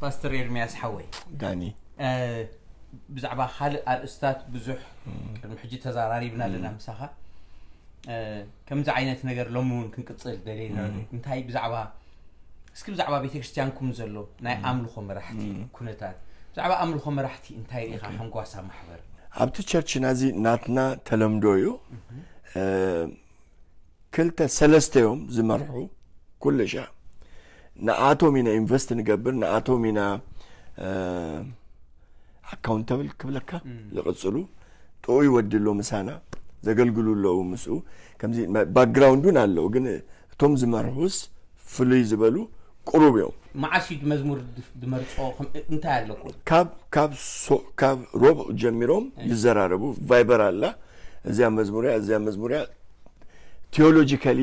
ፓስተር ኤርሚያስ ሓወይ፣ ዳኒ እ፣ ብዛዕባ ካልእ ኣርእስታት ብዙሕ ቅድሚ ሕጂ ተዘራሪብና ኣለና ምሳኻ። እ፣ ከምዚ ዓይነት ነገር ሎሚ እውን ክንቅጽል ደሊና። እንታይ ብዛዕባ፣ እስኪ ብዛዕባ ቤተክርስትያንኩም ዘሎ ናይ ኣምልኾ መራሕቲ ኩነታት፣ ብዛዕባ ኣምልኾ መራሕቲ እንታይ ርኢኻ ከም ጓሳ ማሕበር? ኣብቲ ቸርች ናዚ ናትና ተለምዶ እዩ። እ፣ ክልተ ሰለስተ እዮም ዝመርሑ። ኩሉ ሻ ንኣቶም ኢና ኢንቨስት ንገብር፣ ንኣቶም ኢና ኣካውንተብል ክብለካ። ዝቕፅሉ ጥዑይ ወዲ ኣሎ ምሳና፣ ዘገልግሉ ኣለዉ ምስኡ። ከምዚ ባክግራውንድ እውን ኣለዉ፣ ግን እቶም ዝመርሑስ ፍሉይ ዝበሉ ቁሩብ እዮም። መዓስ እዩ መዝሙር ድፍ- ድመርጾ? ከም- እንታይ ኣለኩም? ካብ ካብ ሶ- ካብ ሮብ ጀሚሮም ይዘራረቡ። ቫይበር ኣላ፣ እዚያ መዝሙርያ፣ እዚያ መዝሙርያ። ቴዎሎጂካሊ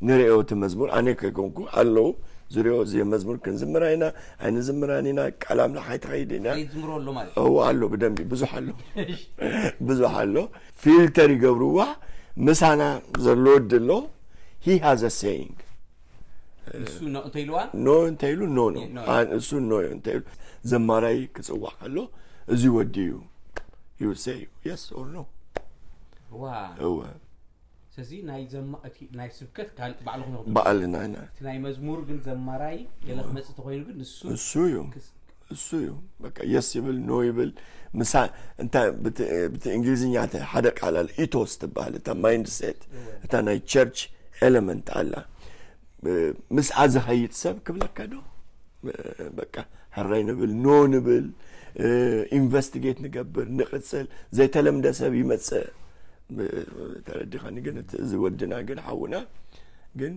ንርእዮ እቲ መዝሙር ኣነ ከይኮንኩ ኣለዉ ዝርእዮ፣ እዚ መዝሙር ክንዝምራ ኢና ኣይንዝምራን ኢና፣ ቃል ኣምላኽ ኣይትኸይድ ኢና። ዝምሮ ኣሎ ማለት እዎ ኣሎ፣ ብደንቢ ብዙሕ ኣሎ፣ ብዙሕ ኣሎ። ፊልተር ይገብርዋ። ምሳና ዘሎ ወዲ ኣሎ። He has a saying. ንሱ ኖ እንተ ኢልዋ ኖ እንተ ኢሉ ኖ ኖ። ኖ። አ- እሱ ኖ እንተ ኢሉ ዘማራይ ክጽዋዕ ከሎ፣ እዚ ወዲ እዩ። You say yes or no. ዋ እወ ስለዚ ናይ ዘማ እቲ ናይ ስብከት ካልእ ባዕልኹም ኢኹም። በዓልና ኢና። እቲ ናይ መዝሙር ግን ዘማራይ ገለ ክመጽእ ተኮይኑ ግን ንሱ እሱ እዩ እሱ እዩ። በቃ የስ ይብል ኖ ይብል። ምሳ እንታይ ብቲ ብቲ እንግሊዝኛ እቲ ሓደ ቃል ኣለ፣ ኢቶስ ትበሃል እታ ማይንድሴት፣ እታ ናይ ቸርች ኤለመንት ኣላ። ምስኣ ዝኸይድ ሰብ ክብለካ ዶ? በቃ ሕራይ ንብል፣ ኖ ንብል፣ ኢንቨስቲጌት ንገብር፣ ንቕጽል። ዘይተለምደ ሰብ ይመጽእ። ተረዲኻኒ? ግን እቲ እዚ ወድና ግን ሓውና ግን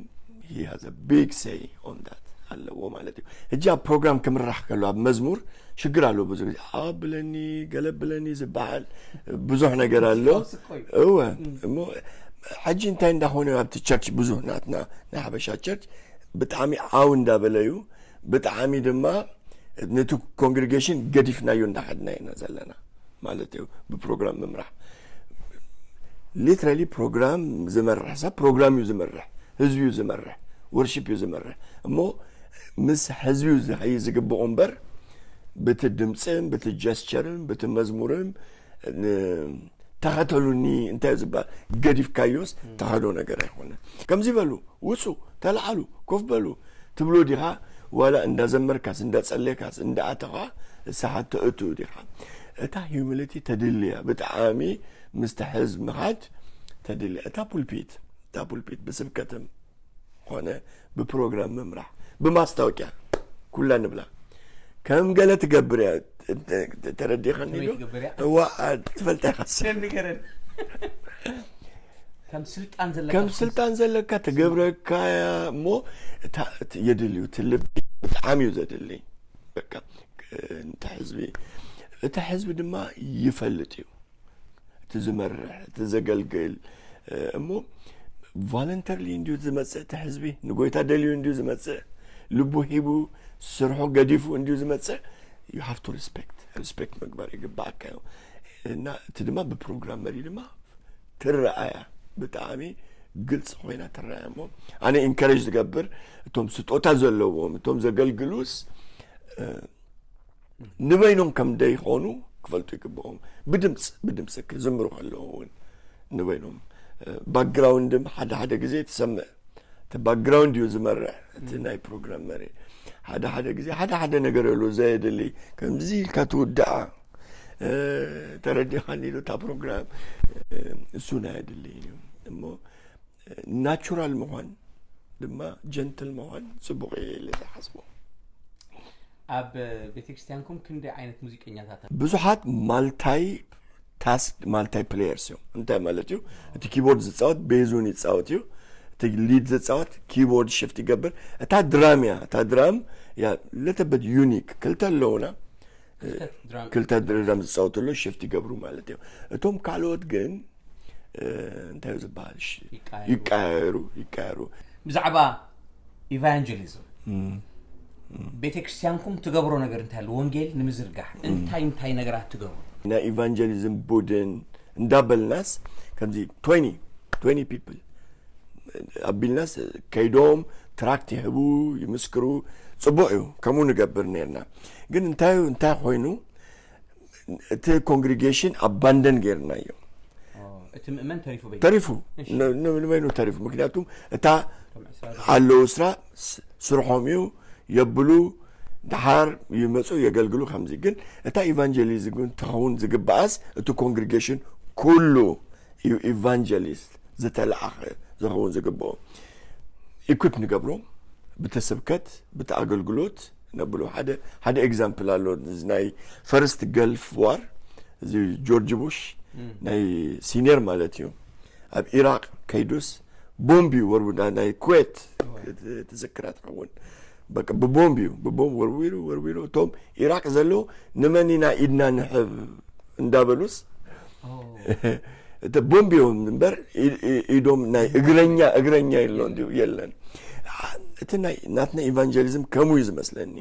he has a big say on that ኣለዎ ማለት እዩ። ሕጂ ኣብ ፕሮግራም ክምራሕ ከሎ ኣብ መዝሙር ሽግር ኣሎ። ብዙ ግዜ ኣብለኒ ገለብለኒ ዝበሃል ብዙሕ ነገር ኣሎ። ስቆይ እወ እሞ ሕጂ እንታይ እንዳኾነ ኣብቲ ቸርች ብዙሕ ናትና ናይ ሓበሻ ቸርች ብጣዕሚ ዓው እንዳበለ እዩ። ብጣዕሚ ድማ ነቲ ኮንግሪጌሽን ገዲፍናዮ እንዳኸድና ኢና ዘለና ማለት እዩ። ብፕሮግራም ምምራሕ ሊትራሊ ፕሮግራም ዝመርሕ ሰብ ፕሮግራም እዩ ዝመርሕ፣ ህዝቢ እዩ ዝመርሕ፣ ወርሺፕ እዩ ዝመርሕ። እሞ ምስ ህዝቢ እዩ ዝኸይድ ዝግብኦ እምበር ብቲ ድምፅን ብቲ ጀስቸርን ብቲ መዝሙርን ን- ተኸተሉኒ እንታይ ዝበሃል ገዲፍካዮስ ተኸዶ ነገር ኣይኮነ። ከምዚ በሉ፣ ውፁ፣ ተለዓሉ፣ ኮፍ በሉ ትብሎ ዲኻ? ዋላ እንዳዘመርካስ እንዳፀለካስ እንዳኣተኻ እሳሓት ተእቱ ዲኻ? እታ ሂዩሚሊቲ ተድልያ ብጣዕሚ ምስቲ ሕዝብ ምኻድ ተድልያ። እታ ፑልፒት እታ ፑልፒት ብስብከትም ኮነ ብፕሮግራም ምምራሕ ብማስታወቂያ ኩላ ንብላ ከም ገለ ትገብር እያ። ተረዲኻኒ ከመይ ዶ? ትገብር እያ? እዋ ትፈልጣ ኢኻ። ንገረን። ከም ስልጣን ዘለካ ከም ስልጣን ዘለካ ትገብረካ እያ እሞ እታ- እቲ የድልዩ እቲ ልቢ ብጣዕሚ እዩ ዘድሊ። በቃ እንተ ህዝቢ እቲ ህዝቢ ድማ ይፈልጥ እዩ። እቲ ዝመርሕ እቲ ዘገልግል እሞ ቫለንተርሊ እንዲዩ ዝመፅእ እቲ ህዝቢ ንጎይታ ደልዩ እንዲዩ ዝመፅእ ልቡ ሂቡ ስርሑ ገዲፉ እንዲዩ ዝመፅእ you have to respect respect ምግባር ይግባኣካ እዩ። እና እቲ ድማ ብፕሮግራም መሪ ድማ ትረኣያ ብጣዕሚ ግልፂ ኮይና ትረኣያ እሞ ኣነ ኢንካሬጅ ዝገብር እቶም ስጦታ ዘለዎም እቶም ዘገልግሉስ ንበይኖም ከም ደይኾኑ ክፈልጡ ይግብኦም። ብድምፅ ብድምፂ ክዝምሩ ከለዉ እውን ንበይኖም ባክግራውንድም ሓደ ሓደ ግዜ ትሰምዕ እቲ ባክግራውንድ እዩ ዝመርሕ እቲ ናይ ፕሮግራም መሪ ሓደ ሓደ ግዜ ሓደ ሓደ ነገር ኣሎ ዘየድሊ ከምዚ ኢልካ ትውድኣ ተረዲኻኒ ዶ እታ ፕሮግራም እሱ ናይ ኣድሊ እዩ እሞ ናቹራል ምዃን ድማ ጀንትል ምዃን ፅቡቅ እየ ኢለ ዝሓስቦ። ኣብ ቤተክርስትያንኩም ክንደይ ዓይነት ሙዚቀኛታት ኣሎ? ብዙሓት ማልታይ ታስክ ማልታይ ፕሌየርስ እዮም። እንታይ ማለት እዩ? እቲ ኪቦርድ ዝፃወት ቤዙን ይፃወት እዩ። እቲ ሊድ ዝፃወት ኪቦርድ ሽፍት ይገብር። እታ ድራም እያ። እታ ድራም እያ ለተበት ዩኒክ ክልተ ኣለውና። ክልተ ድራም ክልተ ድራም ዝፃወቱ ኣለዉ ሽፍት ይገብሩ ማለት እዮም። እቶም ካልኦት ግን እንታይ እዩ ዝበሃል? ይቃየሩ ይቃየሩ። ብዛዕባ ኢቫንጀሊዝም ቤተ ክርስቲያንኩም ትገብሮ ነገር እንታይ ኣሎ? ወንጌል ንምዝርጋሕ እንታይ እንታይ ነገራት ትገብሩ? ናይ ኢቫንጀሊዝም ቡድን እንዳበልናስ ከምዚ twenty twenty people ኣቢልናስ ከይዶም ትራክት ይህቡ ይምስክሩ። ጽቡቕ እዩ፣ ከምኡ ንገብር ነርና። ግን እንታይ እንታይ ኮይኑ፣ እቲ ኮንግሪጌሽን ኣባንደን ገይርናዮ። እቲ ምእመን ተሪፉ ቤት ተሪፉ እሺ። ን- ን- ንበይኑ ተሪፉ። ምክንያቱም እታ ከም ዕስራ ኣለዉ ስራ ስ- ስርሖም እዩ፣ የብሉ፣ ድሓር ይመፁ፣ የገልግሉ። ከምዚ ግን እታ ኢቫንጀሊዝም ግን ትኸውን ዝግበኣስ እቲ ኮንግሪጌሽን ኩሉ እዩ። ኢቫንጀሊስት ዝተለኣኸ ዝኸውን ዝግብኦ ኢኩፕ ንገብሮም፣ ብተስብከት፣ ብተኣገልግሎት ነብሎ። ሓደ ሓደ ኤግዛምፕል ኣሎ። እዚ ናይ ፈርስት ገልፍ ዋር፣ እዚ ጆርጅ ቡሽ ናይ ሲኒየር ማለት እዩ፣ ኣብ ኢራቅ ከይዱስ ቦምብ እዩ ወርውዳ። ናይ ኩዌት ትዝክራ ትኸውን። በቃ ብቦምብ እዩ፣ ብቦምብ ወርዊሩ ወርዊሩ። እቶም ኢራቅ ዘለዉ ንመን ኢና ኢድና ንሕብ እንዳበሉስ፣ እቲ ቦምብ እዮም እምበር ኢ- ኢ- ኢዶም ናይ እግረኛ እግረኛ የሎ እንዲሁ የለን። እቲ ናይ ናትና ኢቫንጀሊዝም ከምኡ እዩ ዝመስለኒ።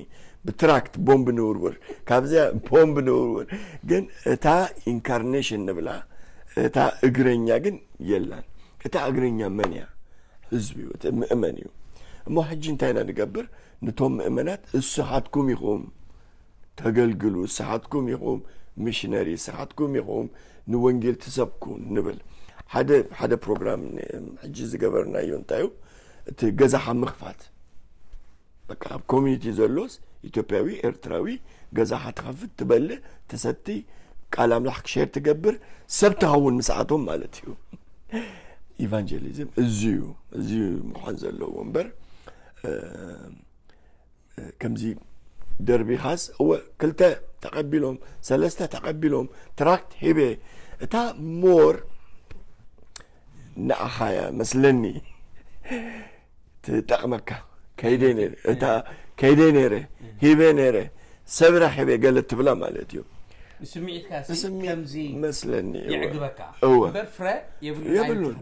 ብትራክት ቦምብ ንውርውር፣ ካብዚያ ቦምብ ንውርውር። ግን እታ ኢንካርኔሽን ንብላ፣ እታ እግረኛ ግን የላን። እታ እግረኛ መን እያ? ህዝቢ እዩ፣ እቲ ምእመን እዩ። እሞ ሕጂ እንታይ ኢና ንገብር? ንቶም ምእመናት እስኻትኩም ኢኹም ተገልግሉ፣ እስኻትኩም ኢኹም ሚሽነሪ፣ እስኻትኩም ኢኹም ንወንጌል ትሰብኩ ንብል። ሓደ ሓደ ፕሮግራም ን- ሕጂ ዝገበርናዮ እንታይ እዩ? እቲ ገዛኻ ምኽፋት። በቃ ኣብ ኮሚኒቲ ዘሎስ ኢትዮጵያዊ ኤርትራዊ ገዛኻ ትኸፍት፣ ትበልዕ፣ ትሰቲ፣ ቃል ኣምላኽ ክሼር ትገብር፣ ሰብ ትኸውን ምስኣቶም ማለት እዩ። ኢቫንጀሊዝም እዚ እዩ፣ እዚ ምዃን ዘለዎ እምበር እ፣ ከምዚ ደርቢኻስ እወ ክልተ ተቐቢሎም፣ ሰለስተ ተቐቢሎም፣ ትራክት ሂበ። እታ ሞር ንኣኻያ መስለኒ ትጠቕመካ። ከይደ ነይረ እታ ከይደ ነይረ ሂበ ነይረ፣ ሰብ ረኺበ ገለ ትብላ ማለት እዩ። ንስምዒትካ ንስምዒት ከምዚ መስለኒ እወ። የዕግበካ እወ። እምበር ፍረ የብሉ የብሉን።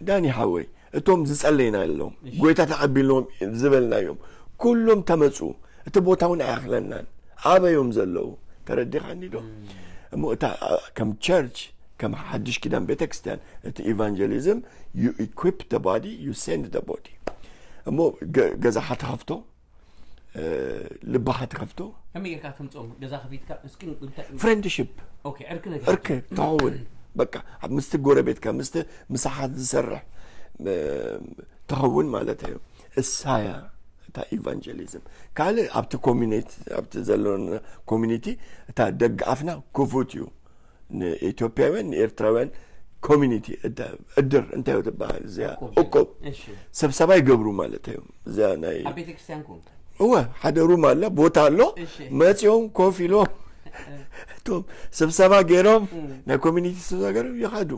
ዳኒ ሓወይ፣ እቶም ዝጸለይናሎም እሺ። ጎይታ ተቐቢልዎም ዝበልናዮም ኩሎም ተመጹ። እቲ ቦታ እውን ኣይኣኽለናን። ኣበዮም ዘለዉ? ተረዲኻኒ ዶ? እሞ እታ ኣ፣ ከም ቸርች፣ ከም ሓድሽ ኪዳን ቤተክርስትያን፣ እቲ ኢቫንጀሊዝም፣ you equip the body, you send the body። እሞ ገ- ገዛኻ ትኸፍቶ፣ እ፣ ልባኻ ትኸፍቶ፣ ከመይ ጌርካ ተምፅኦም ገዛ ከፊትካ እስኪ እንታይ ፍሬንድሽፕ ኦኬ ዕርክ ነገር እርክ ትኸውን። በቃ ኣብ ምስቲ ጎረቤትካ ምስቲ ምሳኻ ዝሰርሕ እ፣ ትኸውን ማለት እዩ። እሳያ እታ ኢቫንጀሊዝም ካልእ ኣብቲ ኮሚኒቲ ኣብቲ ዘለና ኮሚኒቲ እታ ደጋፍና ክፉት እዩ። ንኢትዮጵያውያን ንኤርትራውያን ኮሚኒቲ እዳ- እድር እንታይ እዩ ትበሃል እዚኣ እቁብ። እቁብ እሺ ስብሰባ ይገብሩ ማለት እዩ። እዚኣ ናይ ኣብ ቤተክርስትያን ኩን እወ ሓደ ሩም ኣላ ቦታ ኣሎ። እሺ መፂኦም ኮፍ ኢሎም እቶም ስብሰባ ገይሮም ናይ ኮሚኒቲ ስብሰባ ገይሮም ይኸዱ።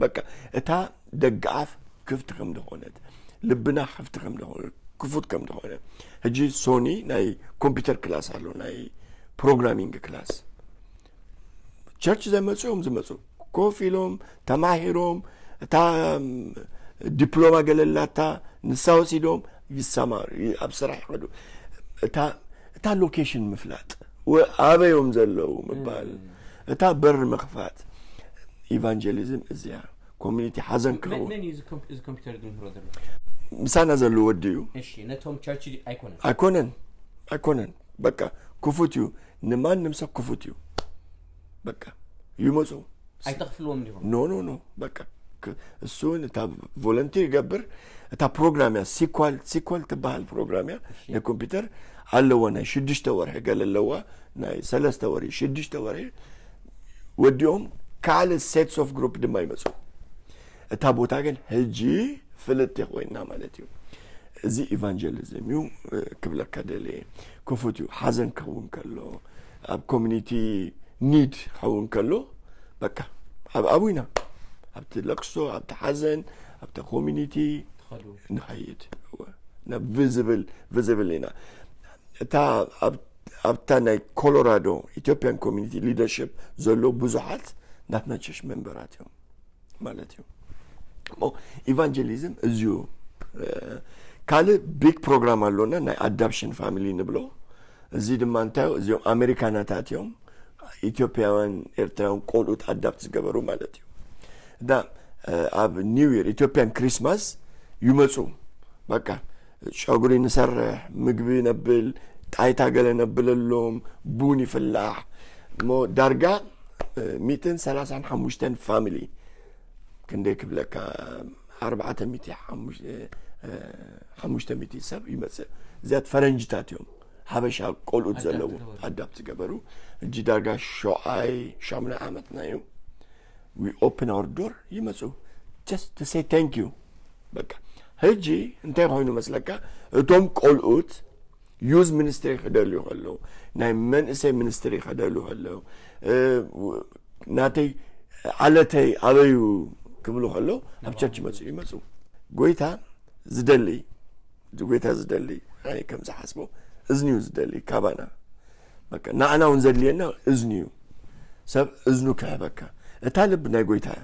በቃ እታ ደጋፍ ክፍቲ ከም ዝኾነት፣ ልብና ክፍቲ ከም ዝኾነ፣ ክፉት ከም ዝኾነ። ሕጂ ሶኒ ናይ ኮምፒውተር ክላስ ኣሎ፣ ናይ ፕሮግራሚንግ ክላስ። ቸርች ዘመፁ እዮም ዝመፁ፣ ኮፍ ኢሎም ተማሂሮም፣ እታ ም፣ ዲፕሎማ ገለላታ ንሳ ወሲዶም ይሰማሩ፣ ይ- ኣብ ስራሕ ይኸዱ። እታ እታ ሎኬሽን ምፍላጥ፣ ወ- ኣበዮም ዘለዉ ምባል፣ እታ በር ምኽፋት። ኢቫንጀሊዝም እዚያ ኮሚኒቲ ሓዘን ክኸውን መን እዩ እዚ ኮም- እዚ ኮምፒውተር ዝምህሮ ዘሎ? ምሳና ዘሎ ወዲ እዩ። እሺ ነቶም ቸርች ኣይኮነን። ኣይኮነን ኣይኮነን፣ በቃ ክፉት እዩ፣ ንማንም ሰብ ክፉት እዩ። በቃ ይመፁ። ኣይተኽፍልዎም ዲኹም? ኖ ኖ ኖ በቃ ክ- እሱ እውን እታ ቮለንቲር ይገብር። እታ ፕሮግራም እያ፣ ሲኳል ሲኳል ትበሃል ፕሮግራም እያ። ናይ ኮምፒውተር ኣለዋ፣ ናይ ሽዱሽተ ወርሒ ገለ ኣለዋ፣ ናይ ሰለስተ ወርሒ ሽዱሽተ ወርሒ ወዲኦም ካልእ ሴትስ ኦፍ ግሩፕ ድማ ይመፁ። እታ ቦታ ግን ሕጂ ፍልጥቲ ኮይና ማለት እዩ። እዚ ኢቫንጀሊዝም እዩ። እ፣ ክብለካ ደልየ ክፉት እዩ። ሓዘን ክኸውን ከሎ፣ ኣብ ኮሚኒቲ ኒድ ክኸውን ከሎ፣ በቃ ኣብ ኣብና ኣብቲ ለቅሶ፣ ኣብቲ ሓዘን፣ ኣብቲ ኮሚኒቲ ትኸዱ ንኸይድ። እወ፣ ናብ ቪዚብል ቪዚብል ኢና። እታ ኣብ ኣብታ ናይ ኮሎራዶ ኢትዮጵያን ኮሚኒቲ ሊደርሽፕ ዘሎ ብዙሓት ናትና ቸርች ሜምበራት እዮም ማለት እዩ። እሞ ኢቫንጀሊዝም እዚዩ። እ፣ ካልእ ቢግ ፕሮግራም ኣሎና፣ ናይ ኣዳፕሽን ፋሚሊ ንብሎ። እዚ ድማ እንታይ እዩ? እዚኦም ኣሜሪካናታት እዮም፣ ኢትዮጵያውያን ኤርትራውያን ቆልኡት ኣዳፕት ዝገበሩ ማለት እዩ። እና እ፣ ኣብ ኒው ይር ኢትዮጵያን ክሪስማስ ይመፁ። በቃ ጨጉሪ ንሰርሕ፣ ምግቢ ነብል፣ ጣይታ ገለ ነብለሎም፣ ቡን ይፍላሕ። እሞ ዳርጋ ሚትን ሰላሳን ሓሙሽተን ፋሚሊ፣ ክንደይ ክብለካ፣ ኣርባዕተ ሚእቲ፣ ሓሙሽተ ሚእቲ ሰብ ይመጽእ። እዚያት ፈረንጅታት እዮም፣ ሓበሻ ቆልኡት ዘለዉ፣ ኣዳፕት ዝገበሩ። እጂ ዳርጋ ሸውዓይ ሻምናይ ዓመትና እዩ። We open our door፣ ይመጹ፣ just to say thank you። በቃ ሕጂ እንታይ ኮይኑ መስለካ? እቶም ቆልኡት ዩዝ ሚኒስትሪ ክደልዩ ከለዉ፣ ናይ መንእሰይ ሚኒስትሪ ክደልዩ ከለዉ፣ ናተይ ዓለተይ ኣበዩ ክብሉ ከለዉ፣ ኣብ ቸርች ይመጹ ይመጹ። ጎይታ ዝደሊ፣ ጎይታ ዝደሊ፣ ኣነ ከም ዝሓስቦ፣ እዝንዩ ዝደሊ ካባና። በቃ ንኣና እውን ዘድልየና እዝንዩ። ሰብ እዝኑ ክሕበካ፣ እታ ልብ ናይ ጎይታ እያ።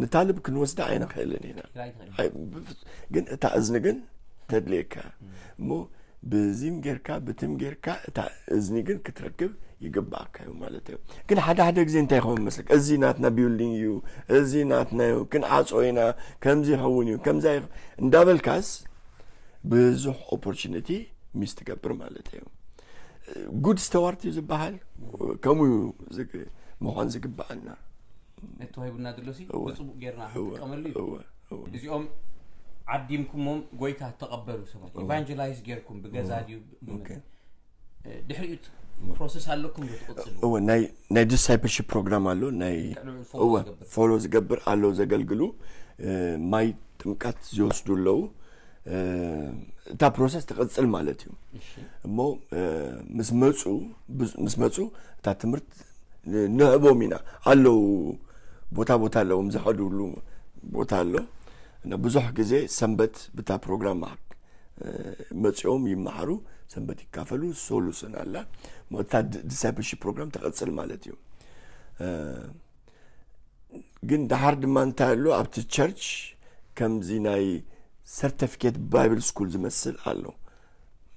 ነታ ልብ ክንወስዳ ኣይንኽእልን ኢና። ግን እታ እዝኒ ግን ተድልየካ እሞ፣ ብዚም ጌርካ ብትም ጌርካ እታ እዝኒ ግን ክትረክብ ይግባእካ እዩ ማለት እዩ። ግን ሓደ ሓደ ግዜ እንታይ ይኸውን መስለካ? እዚ ናትና ቢልዲንግ እዩ፣ እዚ ናትና እዩ፣ ክንዓጾ ኢና፣ ከምዚ ይኸውን እዩ፣ ከምዛ እንዳበልካስ ብዙሕ ኦፖርቹኒቲ ሚስ ትገብር ማለት እዩ። ጉድ ስተዋርት እዩ ዝበሃል። ከምኡ እዩ ምዃን ዝግባኣና። ነቲ ተዋሂቡና ዘሎ ሲ ብፅቡቅ ጌርና ክንጥቀመሉ እዩ። እዚኦም ዓዲምኩሞም ጎይታ ተቐበሉ ሰባት፣ ኢቫንጀላይዝ ጌርኩም ብገዛ ድዩ? ድሕሪኡ ፕሮሰስ ኣለኩም ዶ ትቕፅሉ? ናይ ዲሳይፕልሽፕ ፕሮግራም ኣሎ፣ ናይ ፎሎ ዝገብር ኣሎ፣ ዘገልግሉ፣ ማይ ጥምቀት ዝወስዱ ኣለዉ። እታ ፕሮሰስ ትቕፅል ማለት እዩ። እሞ ምስ መፁ ምስ መፁ እታ ትምህርት ንህቦም ኢና። ኣለዉ፣ ቦታ ቦታ ኣለዎም፣ ዝኸዱሉ ቦታ ኣሎ። እና ብዙሕ ግዜ ሰንበት ብታ ፕሮግራም መፅኦም ይመሃሩ፣ ሰንበት ይካፈሉ። ሶሉስን ኣላ፣ እታ ዲሳይፕልሽፕ ፕሮግራም ትቕፅል ማለት እዩ። ግን ደሓር ድማ እንታይ ኣሎ ኣብቲ ቸርች፣ ከምዚ ናይ ሰርቲፊኬት ባይብል ስኩል ዝመስል ኣሎ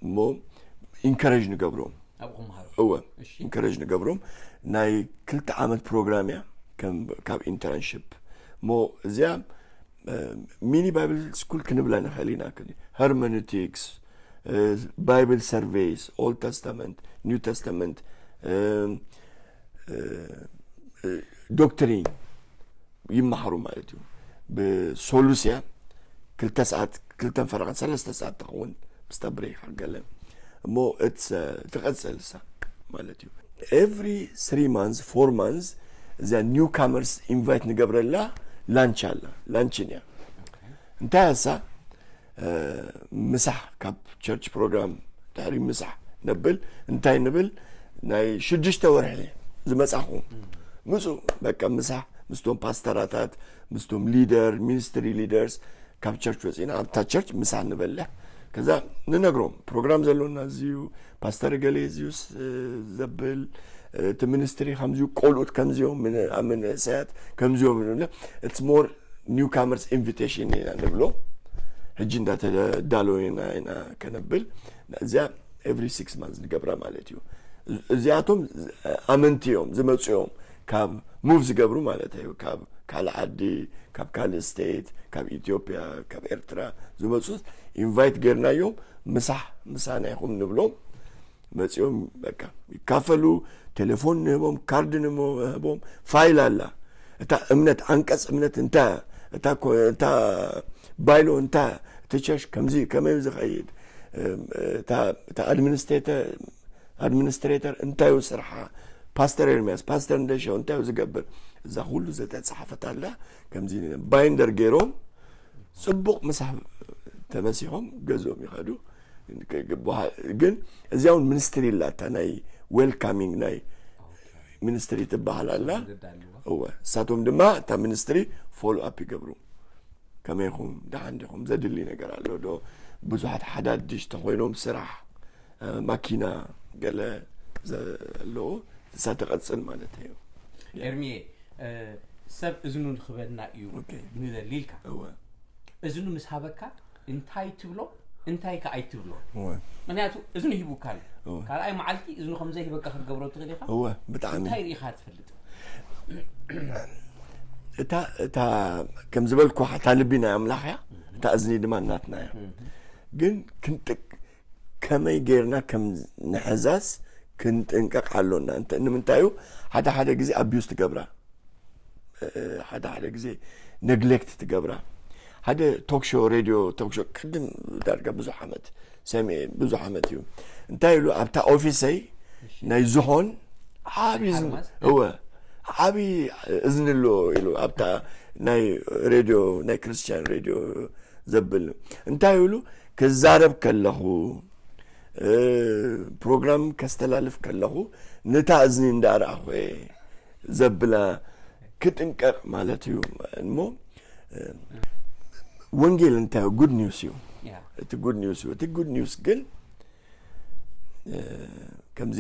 እሞ ኢንከረጅ ንገብሮም። ኣብኡ ክመሃሩ። እወ፣ ኢንከረጅ ንገብሮም። ናይ ክልተ ዓመት ፕሮግራም እያ፣ ከም ካብ ኢንተርንሽፕ። እሞ እዚኣ ሚኒ ባይብል ስኩል ክንብላ ንኽእል ኢና። ሄርመኖቲክስ፣ ባይብል ሰርቬይስ፣ ኦልድ ተስተመንት፣ ኒው ተስተመንት፣ ዶክትሪን ይመሃሩ ማለት እዩ። ብሶሉስያ ክልተ ሰዓት፣ ክልተን ፈረቓን ሰለስተ ሰዓት ትኸውን፣ ምስታ ብሬክ ገለ እሞ ትቐፅል እሳ ማለት እዩ። ኤቭሪ ስሪ ማንስ ፎር ማንስ እዚኣ ኒው ካመርስ ኢንቫይት ንገብረላ ላንች ኣላ፣ ላንችን እያ። እንታይ እሳ ምሳሕ ካብ ቸርች ፕሮግራም ድሕሪ ምሳሕ ነብል። እንታይ ንብል? ናይ ሽዱሽተ ወርሒ ዝመጻኹም ምጹ፣ በቃ ምሳሕ ምስቶም ፓስተራታት፣ ምስቶም ሊደር፣ ሚኒስትሪ ሊደርስ ካብ ቸርች ወጺና ኣብታ ቸርች ምሳሕ ንበልሕ። ከዛ ንነግሮም ፕሮግራም ዘሎና እዚዩ፣ ፓስተር ገሌ እዚዩ ዘብል፣ እቲ ሚኒስትሪ ከምዚዩ፣ ቆልኡት ከምዚዮም፣ ኣብ መንእሰያት ከምዚዮም ንብለ። It's more ኒው ካመርስ ኢንቪቴሽን ኢና ንብሎ። ሕጂ እንዳተዳለወና ኢና ከነብል። እዚኣ ኤቭሪ ሲክስ ማንስ ንገብራ ማለት እዩ። እዚኣቶም ኣመንቲ እዮም፣ ዝመፁ እዮም፣ ካብ ሙቭ ዝገብሩ ማለት እዩ። ካብ ካልእ ዓዲ፣ ካብ ካልእ ስቴት፣ ካብ ኢትዮጵያ፣ ካብ ኤርትራ ዝመፁ ኢንቫይት ጌርናዮም። ምሳሕ ምሳና ኢኹም ንብሎም። መፂኦም በቃ ይካፈሉ። ቴሌፎን ንህቦም፣ ካርድ ንህቦም፣ ፋይል ኣላ። እታ እምነት፣ ዓንቀፅ እምነት እንታይ እያ? እታ ባይሎ እንታይ እያ? እቲ ቸርች ከምዚ ከመይ ዝኸይድ? እታ ኣድሚኒስትሬተር ኣድሚኒስትሬተር እንታይ እዩ ስርሓ? ፓስተር ኤርሚያስ፣ ፓስተር እንደሻው እንታይ እዩ ዝገብር? እዛ ኩሉ ዝተፃሓፈት ኣላ። ከምዚ ባይንደር ገይሮም ፅቡቅ ምሳሕ ተመሲሖም ገዝኦም ይኸዱ። ግን እዚኣ እውን ሚኒስትሪ ኣላታ፣ ናይ ዌልካሚንግ ናይ ሚኒስትሪ ትበሃል ኣላ። እወ፣ እሳቶም ድማ እታ ሚኒስትሪ ፎሎ ኣፕ ይገብሩ። ከመይኹም፣ ደሓን ዲኹም፣ ዘድሊ ነገር ኣሎ ዶ? ብዙሓት ሓዳድሽ ተኾይኖም ስራሕ፣ ማኪና ገለ ዘለዎ እሳ ትቐፅል ማለት እዩ። ኤርሚየ፣ ሰብ እዝኑ ንክበና እዩ ንደሊ ኢልካ። እዝኑ ምስ ሃበካ እንታይ ትብሎ እንታይ ከ ኣይትብሎ? ምክንያቱ እዝኑ ሂቡካ ኣሎ። ካልኣይ መዓልቲ እዝኑ ከምዘይሂበካ ክትገብሮ ትኽእል ኢኻ። እወ፣ ብጣዕሚ። እንታይ ርኢኻ ትፈልጥ? እታ እታ ከም ዝበልኩ እታ ልቢ ናይ ኣምላኽ እያ፣ እታ እዝኒ ድማ ናትና እያ። ግን ክንጥቅ ከመይ ጌርና ከም ንሕዛስ ክንጥንቀቕ ኣሎና። እንተ ንምንታዩ ሓደ ሓደ ግዜ ኣቢዩስ ትገብራ፣ ሓደ ሓደ ግዜ ነግሌክት ትገብራ። ሓደ ቶክሾ ሬድዮ ቶክሾ ቅድም ዳርጋ ብዙሕ ዓመት ሰሚዐ፣ ብዙሕ ዓመት እዩ። እንታይ ኢሉ ኣብታ ኦፊሰይ ናይ ዝሆን ዓቢ እዝኒ እወ ዓቢ እዝኒ ኣሎ ኢሉ ኣብታ ናይ ሬድዮ ናይ ክርስቲያን ሬድዮ ዘብል እንታይ ኢሉ ክዛረብ ከለኹ ፕሮግራም ከስተላልፍ ከለኹ ነታ እዝኒ እንዳረኣኹ እየ ዘብላ ክጥንቀቕ ማለት እዩ እሞ ወንጌል እንታይ ጉድ ኒውስ እዩ እቲ ጉድ ኒውስ እዩ እቲ ጉድ ኒውስ ግን ከምዚ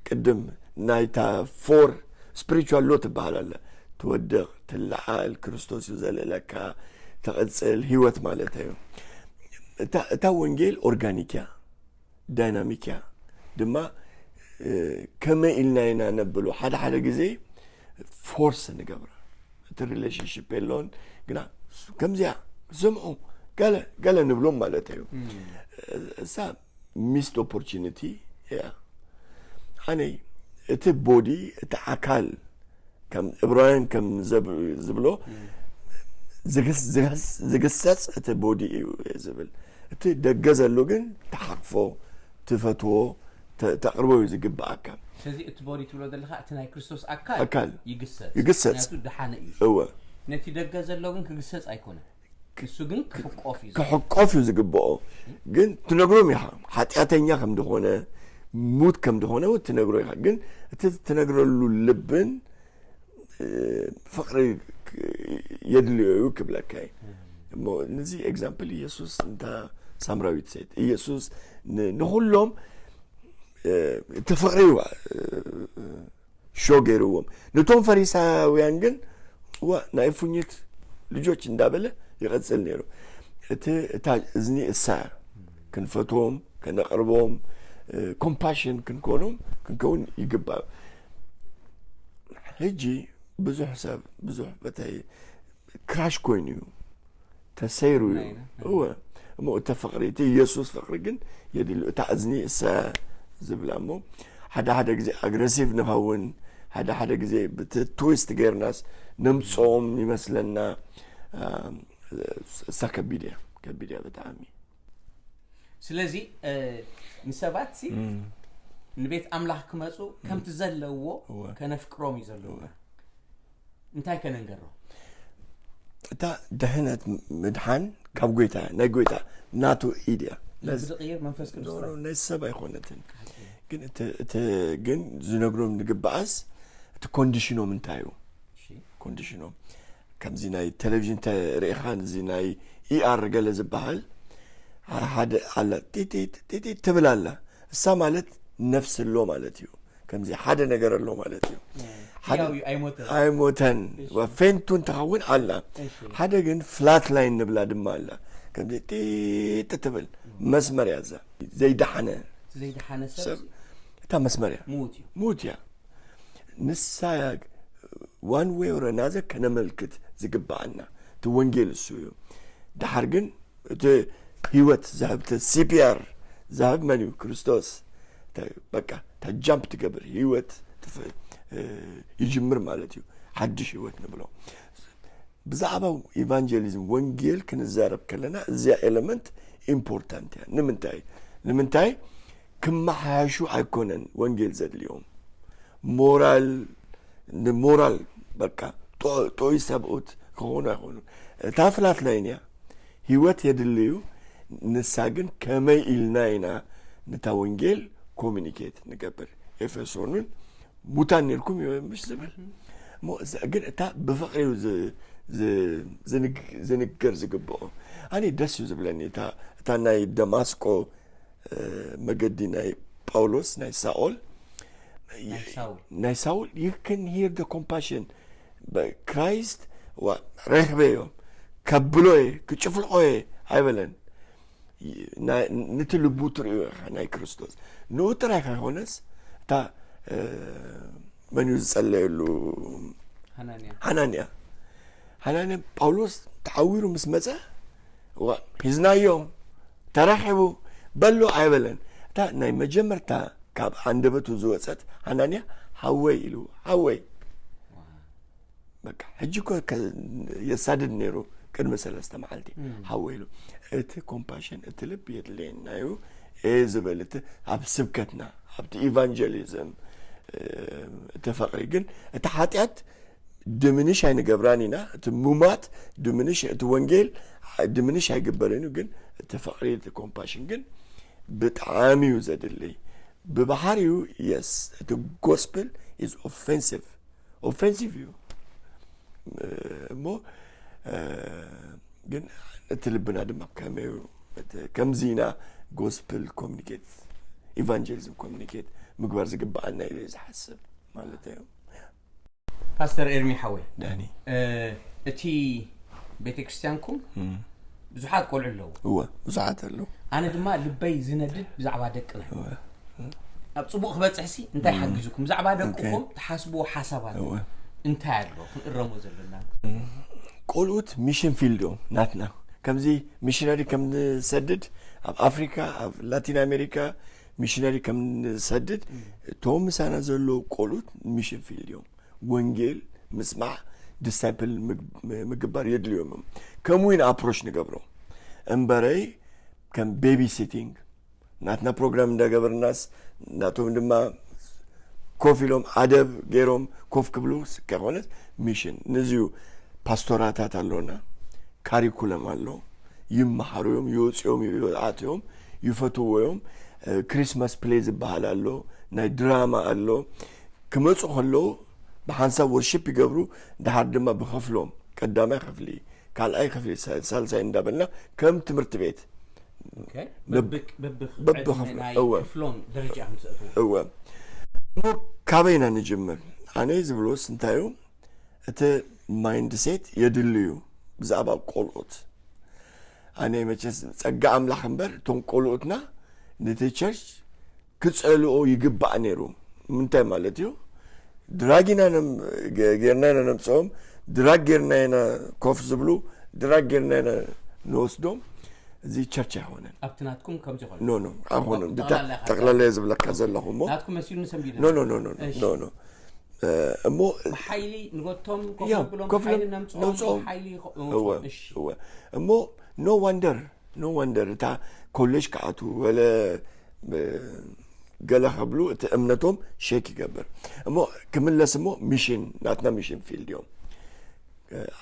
ቅድም ናይታ ፎር ስፕሪቹዋል ሎ ትበሃል ኣለ ትወድቕ ትለዓል ክርስቶስ እዩ ዘልእለካ ትቕፅል ህይወት ማለት እዩ እታ ወንጌል ኦርጋኒክ እያ ዳይናሚክ እያ ድማ ከመይ ኢልና ኢና ነብሎ ሓደ ሓደ ግዜ ፎርስ ንገብራ እቲ ሪሌሽንሽፕ የለውን ግና ከምዚያ ስምዑ ገለ ገለ ንብሎም ማለት እዩ እሳ ሚስድ ኦፖርቹኒቲ እያ ኣነይ እቲ ቦዲ እቲ ኣካል ከም እብራውያን ከም ዝብሎ ዝግሰፅ እቲ ቦዲ እዩ ዝብል እቲ ደገ ዘሎ ግን ተሓቅፎ ትፈትዎ ተቕርቦ እዩ ዝግብኣካ ስለዚ እቲ ቦዲ ትብሎ ዘለካ እቲ ናይ ክርስቶስ ኣካል ኣካል ይግሰጽ ይግሰጽ ምክንያቱ ደሓነ እዩ እወ ነቲ ደገ ዘሎ ግን ክግሰጽ ኣይኮነን እሱ ግን ክሕቆፍ እዩ ክሕቆፍ እዩ ዝግብኦ ግን ትነግሮም ኢኻ ሓጢኣተኛ ከም ዝኾነ ሙት ከም ዝኾነ እውን ትነግሮ ኢኻ ግን እቲ ትነግረሉ ልብን ፍቕሪ የድልዮ እዩ ክብለካ እዩ እሞ ነዚ ኤግዛምፕል ኢየሱስ እንታ ሳምራዊት ሴት ኢየሱስ ንኩሎም እቲ ፍቕሪ እዩ ሾ ገይርዎም ነቶም ፈሪሳውያን ግን ዋ ናይ እፉኝት ልጆች እንዳበለ ይቐፅል ነይሩ እቲ እታ እዝኒ እሳ ክንፈትዎም ከነቕርቦም ኮምፓሽን ክንኮኖም ክንከውን ይግባእ ሕጂ ብዙሕ ሰብ ብዙሕ በተይ ክራሽ ኮይኑ እዩ ተሰይሩ እዩ እወ እሞ እተ ፍቕሪ እቲ ኢየሱስ ፍቕሪ ግን የድልዩ እታ እዝኒ እሰ ዝብላ እሞ ሓደ ሓደ ግዜ ኣግረሲቭ ንኸውን ሓደ ሓደ ግዜ ብቲ ትዊስት ገይርናስ ነምፅኦም ይመስለና እሳ ከቢድ እያ ከቢድ እያ ብጣዕሚ ስለዚ ንሰባት ሲ ንቤት ኣምላኽ ክመፁ ከምቲ ዘለዎ ከነፍቅሮም እዩ ዘለዎ እንታይ ከነንገሮ እታ ድሕነት ምድሓን ካብ ጎይታ ናይ ጎይታ ናቱ ኢድ እያ ዝቕይር መንፈስ ቅዱስ ናይ ሰብ ኣይኮነትን ግን እቲ ግን ዝነግሮም ንግበኣስ እቲ ኮንዲሽኖም እንታይ እዩ ኮንዲሽኖም ከምዚ ናይ ቴሌቪዥን ርኢኻ እዚ ናይ ኢኣር ገለ ዝበሃል ሓደ ኣላ ጢጢጥ ጢጢጥ ትብል ኣላ እሳ ማለት ነፍሲ ኣሎ ማለት እዩ ከምዚ ሓደ ነገር ኣሎ ማለት እዩ ኣይሞተን ፌንቱ እንትኸውን ኣላ ሓደ ግን ፍላት ላይን ንብላ ድማ ኣላ ከምዚ ጢጥ ትብል መስመር ያዛ ዘይደሓነ ዘይደሓነ ሰብ እታ መስመር እያ ሙት እዩ ሙት እያ ንሳ one way or another ከነመልክት ዝግባኣና እቲ ወንጌል እሱ እዩ ድሓር ግን እቲ ህይወት ዝህብ እቲ ሲፒኣር ዝህብ መን እዩ ክርስቶስ በቃ እታ ጃምፕ ትገብር ህይወት ይጅምር ማለት እዩ ሓድሽ ህይወት ንብሎ ብዛዕባ ኢቫንጀሊዝም ወንጌል ክንዛረብ ከለና እዚኣ ኤለመንት ኢምፖርታንት እያ ንምንታይ ንምንታይ ክመሓያሹ ኣይኮነን ወንጌል ዘድልዮም ሞራል ንሞራል በቃ ጥዑይ ሰብኡት ክኾኑ ኣይኮኑ እታ ፍላት ላይን እያ ህይወት የድልዩ ንሳ ግን ከመይ ኢልና ኢና ነታ ወንጌል ኮሚኒኬት ንገብር ኤፌሶንን ሙታን ነርኩም እዩ ምሽ ዝብል ግን እታ ብፍቅሪ እዩ ዝንገር ዝግብኦ ኣነ ደስ እዩ ዝብለኒ እታ ናይ ደማስቆ መገዲ ናይ ጳውሎስ ናይ ሳኦል ናይ ሳውል you can hear the compassion ክራይስት ረክበዮ ከብሎ ክጭፍልቆ ኣይበለን ነቲ ልቡ ትርእዮ ኢኻ ናይ ክርስቶስ ንኡ ጥራይ ከይኮነስ እታ መን እዩ ዝጸለየሉ ሓናንያ ሓናንያ ጳውሎስ ተዓዊሩ ምስ መጸ ዋ ሒዝናዮ ተራኺቡ በሎ ኣይበለን። እታ ናይ መጀመርታ ካብ ኣንደበቱ ዝወጸት፣ ሓናንያ ሓወይ ኢሉ፣ ሓወይ። በቃ ሕጂ እኮ ከ- የሳድድ ነይሩ። ቅድሚ ሰለስተ መዓልቲ ሓወይ ኢሉ። እቲ ኮምፓሽን፣ እቲ ልብ የድልየና እዩ። እየ ዝበል እቲ ኣብ ስብከትና፣ ኣብቲ ኢቫንጀሊዝም፣ እቲ ፍቕሪ ግን፣ እቲ ሓጢኣት ድምንሽ ኣይንገብራን ኢና። እቲ ሙማት ድምንሽ፣ እቲ ወንጌል ድምንሽ ኣይግበርን እዩ። ግን እቲ ፍቕሪ፣ እቲ ኮምፓሽን ግን ብጣዕሚ እዩ ዘድልይ። ብባህሪኡ፣ የስ፣ እቲ ጎስፕል ኢዝ ኦፌንሲቭ፣ ኦፌንሲቭ እዩ። እሞ ግን እቲ ልብና ድማ ከመይ እዩ? ከምዚ ኢና ጎስፕል ኮሚኒኬት፣ ኢቫንጀሊዝም ኮሚኒኬት ምግባር ዝግባኣና ኢለ ዝሓስብ ማለት እዩ። ፓስተር ኤርሚ ሓወይ፣ ዳኒ፣ እቲ ቤተክርስትያንኩም ብዙሓት ቆልዑ ኣለዉ። እወ፣ ብዙሓት ኣለዉ። ኣነ ድማ ልበይ ዝነድድ ብዛዕባ ደቅና እዩ። ኣብ ፅቡቅ ክበፅሕሲ እንታይ ሓግዝኩም? ብዛዕባ ደቅኹም ትሓስብዎ ሓሳባት እንታይ ኣሎ ክንእረሞ ዘለና? ቆልኡት ሚሽን ፊልድ እዮም ናትና። ከምዚ ሚሽነሪ ከም ንሰድድ ኣብ ኣፍሪካ፣ ኣብ ላቲን ኣሜሪካ ሚሽነሪ ከም ንሰድድ፣ እቶም ምሳና ዘለዉ ቆልኡት ሚሽን ፊልድ እዮም። ወንጌል ምስማዕ፣ ዲሳይፕል ምግባር የድልዮም እዮም። ከምኡ ኢና ኣፕሮች ንገብሮ እምበረይ ከም ቤቢ ሲቲንግ ናትና ፕሮግራም እንዳገበርናስ፣ ናቶም ድማ ኮፍ ኢሎም ኣደብ ገይሮም ኮፍ ክብሉ ከይኮነስ፣ ሚሽን ንዚዩ። ፓስቶራታት ኣሎና፣ ካሪኩለም ኣሎ፣ ይመሃሩ እዮም፣ ይወፅኦም፣ ይኣትዮም፣ ይፈትዎ እዮም። ክሪስማስ ፕሌይ ዝበሃል ኣሎ፣ ናይ ድራማ ኣሎ። ክመፁ ከለዉ ብሓንሳብ ወርሺፕ ይገብሩ። ድሓር ድማ ብኸፍሎም፣ ቀዳማይ ክፍሊ፣ ካልኣይ ክፍሊ፣ ሳልሳይ እንዳበልና ከም ትምህርቲ ቤት በብክፍሎም ደረጃ ክትእትዎ። እወ። እሞ ካበይና ንጅምር? ኣነ ዝብሎስ እንታይ እዩ፣ እቲ ማይንድሴት የድልዩ ብዛዕባ ቆልዑት። ኣነ መቸስ ጸጋ ኣምላኽ እምበር፣ እቶም ቆልዑትና ነቲ ቸርች ክጸልኦ ይግባእ ነይሩ። ምንታይ ማለት እዩ? ድራግ ኢና ጌርና ኢና ነምጽኦም፣ ድራግ ጌርና ኢና ኮፍ ዝብሉ፣ ድራግ ጌርና ኢና ንወስዶም። እዚ ቸርች ኣይኮነን። ኣብቲ ናትኩም ከምዚ ይኮነ ኖ ኖ ኣይኮነን። ብታ ጠቅላላ ዝብለካ ዘለኹ እሞ ናትኩም መሲሉ ንሰምቢደ ኖ ኖ ኖ ኖ ኖ እሞ ሓይሊ ንጎቶም ኮፍ ብሎም ሓይሊ ነምጽኦም ሓይሊ እሞ no wonder no wonder እታ ኮሌጅ ክኣትዉ ወለ ገለ ከብሉ እቲ እምነቶም ሸክ ይገብር። እሞ ክምለስ እሞ ሚሽን ናትና ሚሽን ፊልድ እዮም።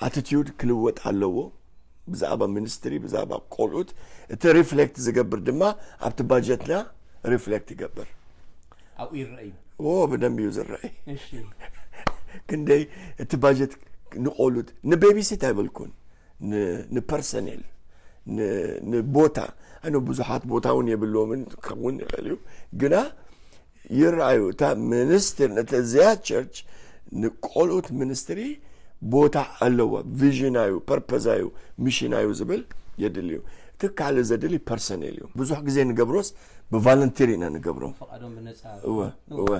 ኣቲቲዩድ ክልወጥ ኣለዎ። ብዛዕባ ሚኒስትሪ ብዛዕባ ቆልዑት እቲ ሪፍሌክት ዝገብር ድማ ኣብቲ ባጀትና ሪፍሌክት ይገብር። ኣብኡ ይረኣዩ። ዎ ብደንብ እዩ ዝረኣይ። ክንደይ እቲ ባጀት ንቆሉት ንቤቢሲት ኣይበልኩን ንፐርሰኔል ንቦታ ኣነ ብዙሓት ቦታ እውን የብልዎምን ክኸውን ይኽእል እዩ ግና ይረኣዩ እታ ሚኒስትር ነተዚያ ቸርች ንቆልኡት ሚኒስትሪ ቦታ ኣለዋ። ቪዥናዩ ፐርፐዛዩ ሚሽናዩ ዝብል የድልዩ። እቲ ካልእ ዘድሊ ፐርሰኔል እዩ። ብዙሕ ግዜ ንገብሮስ ብቫለንቲር ኢና ንገብሮ። ፈቃዶም ብነፃ እወ እወ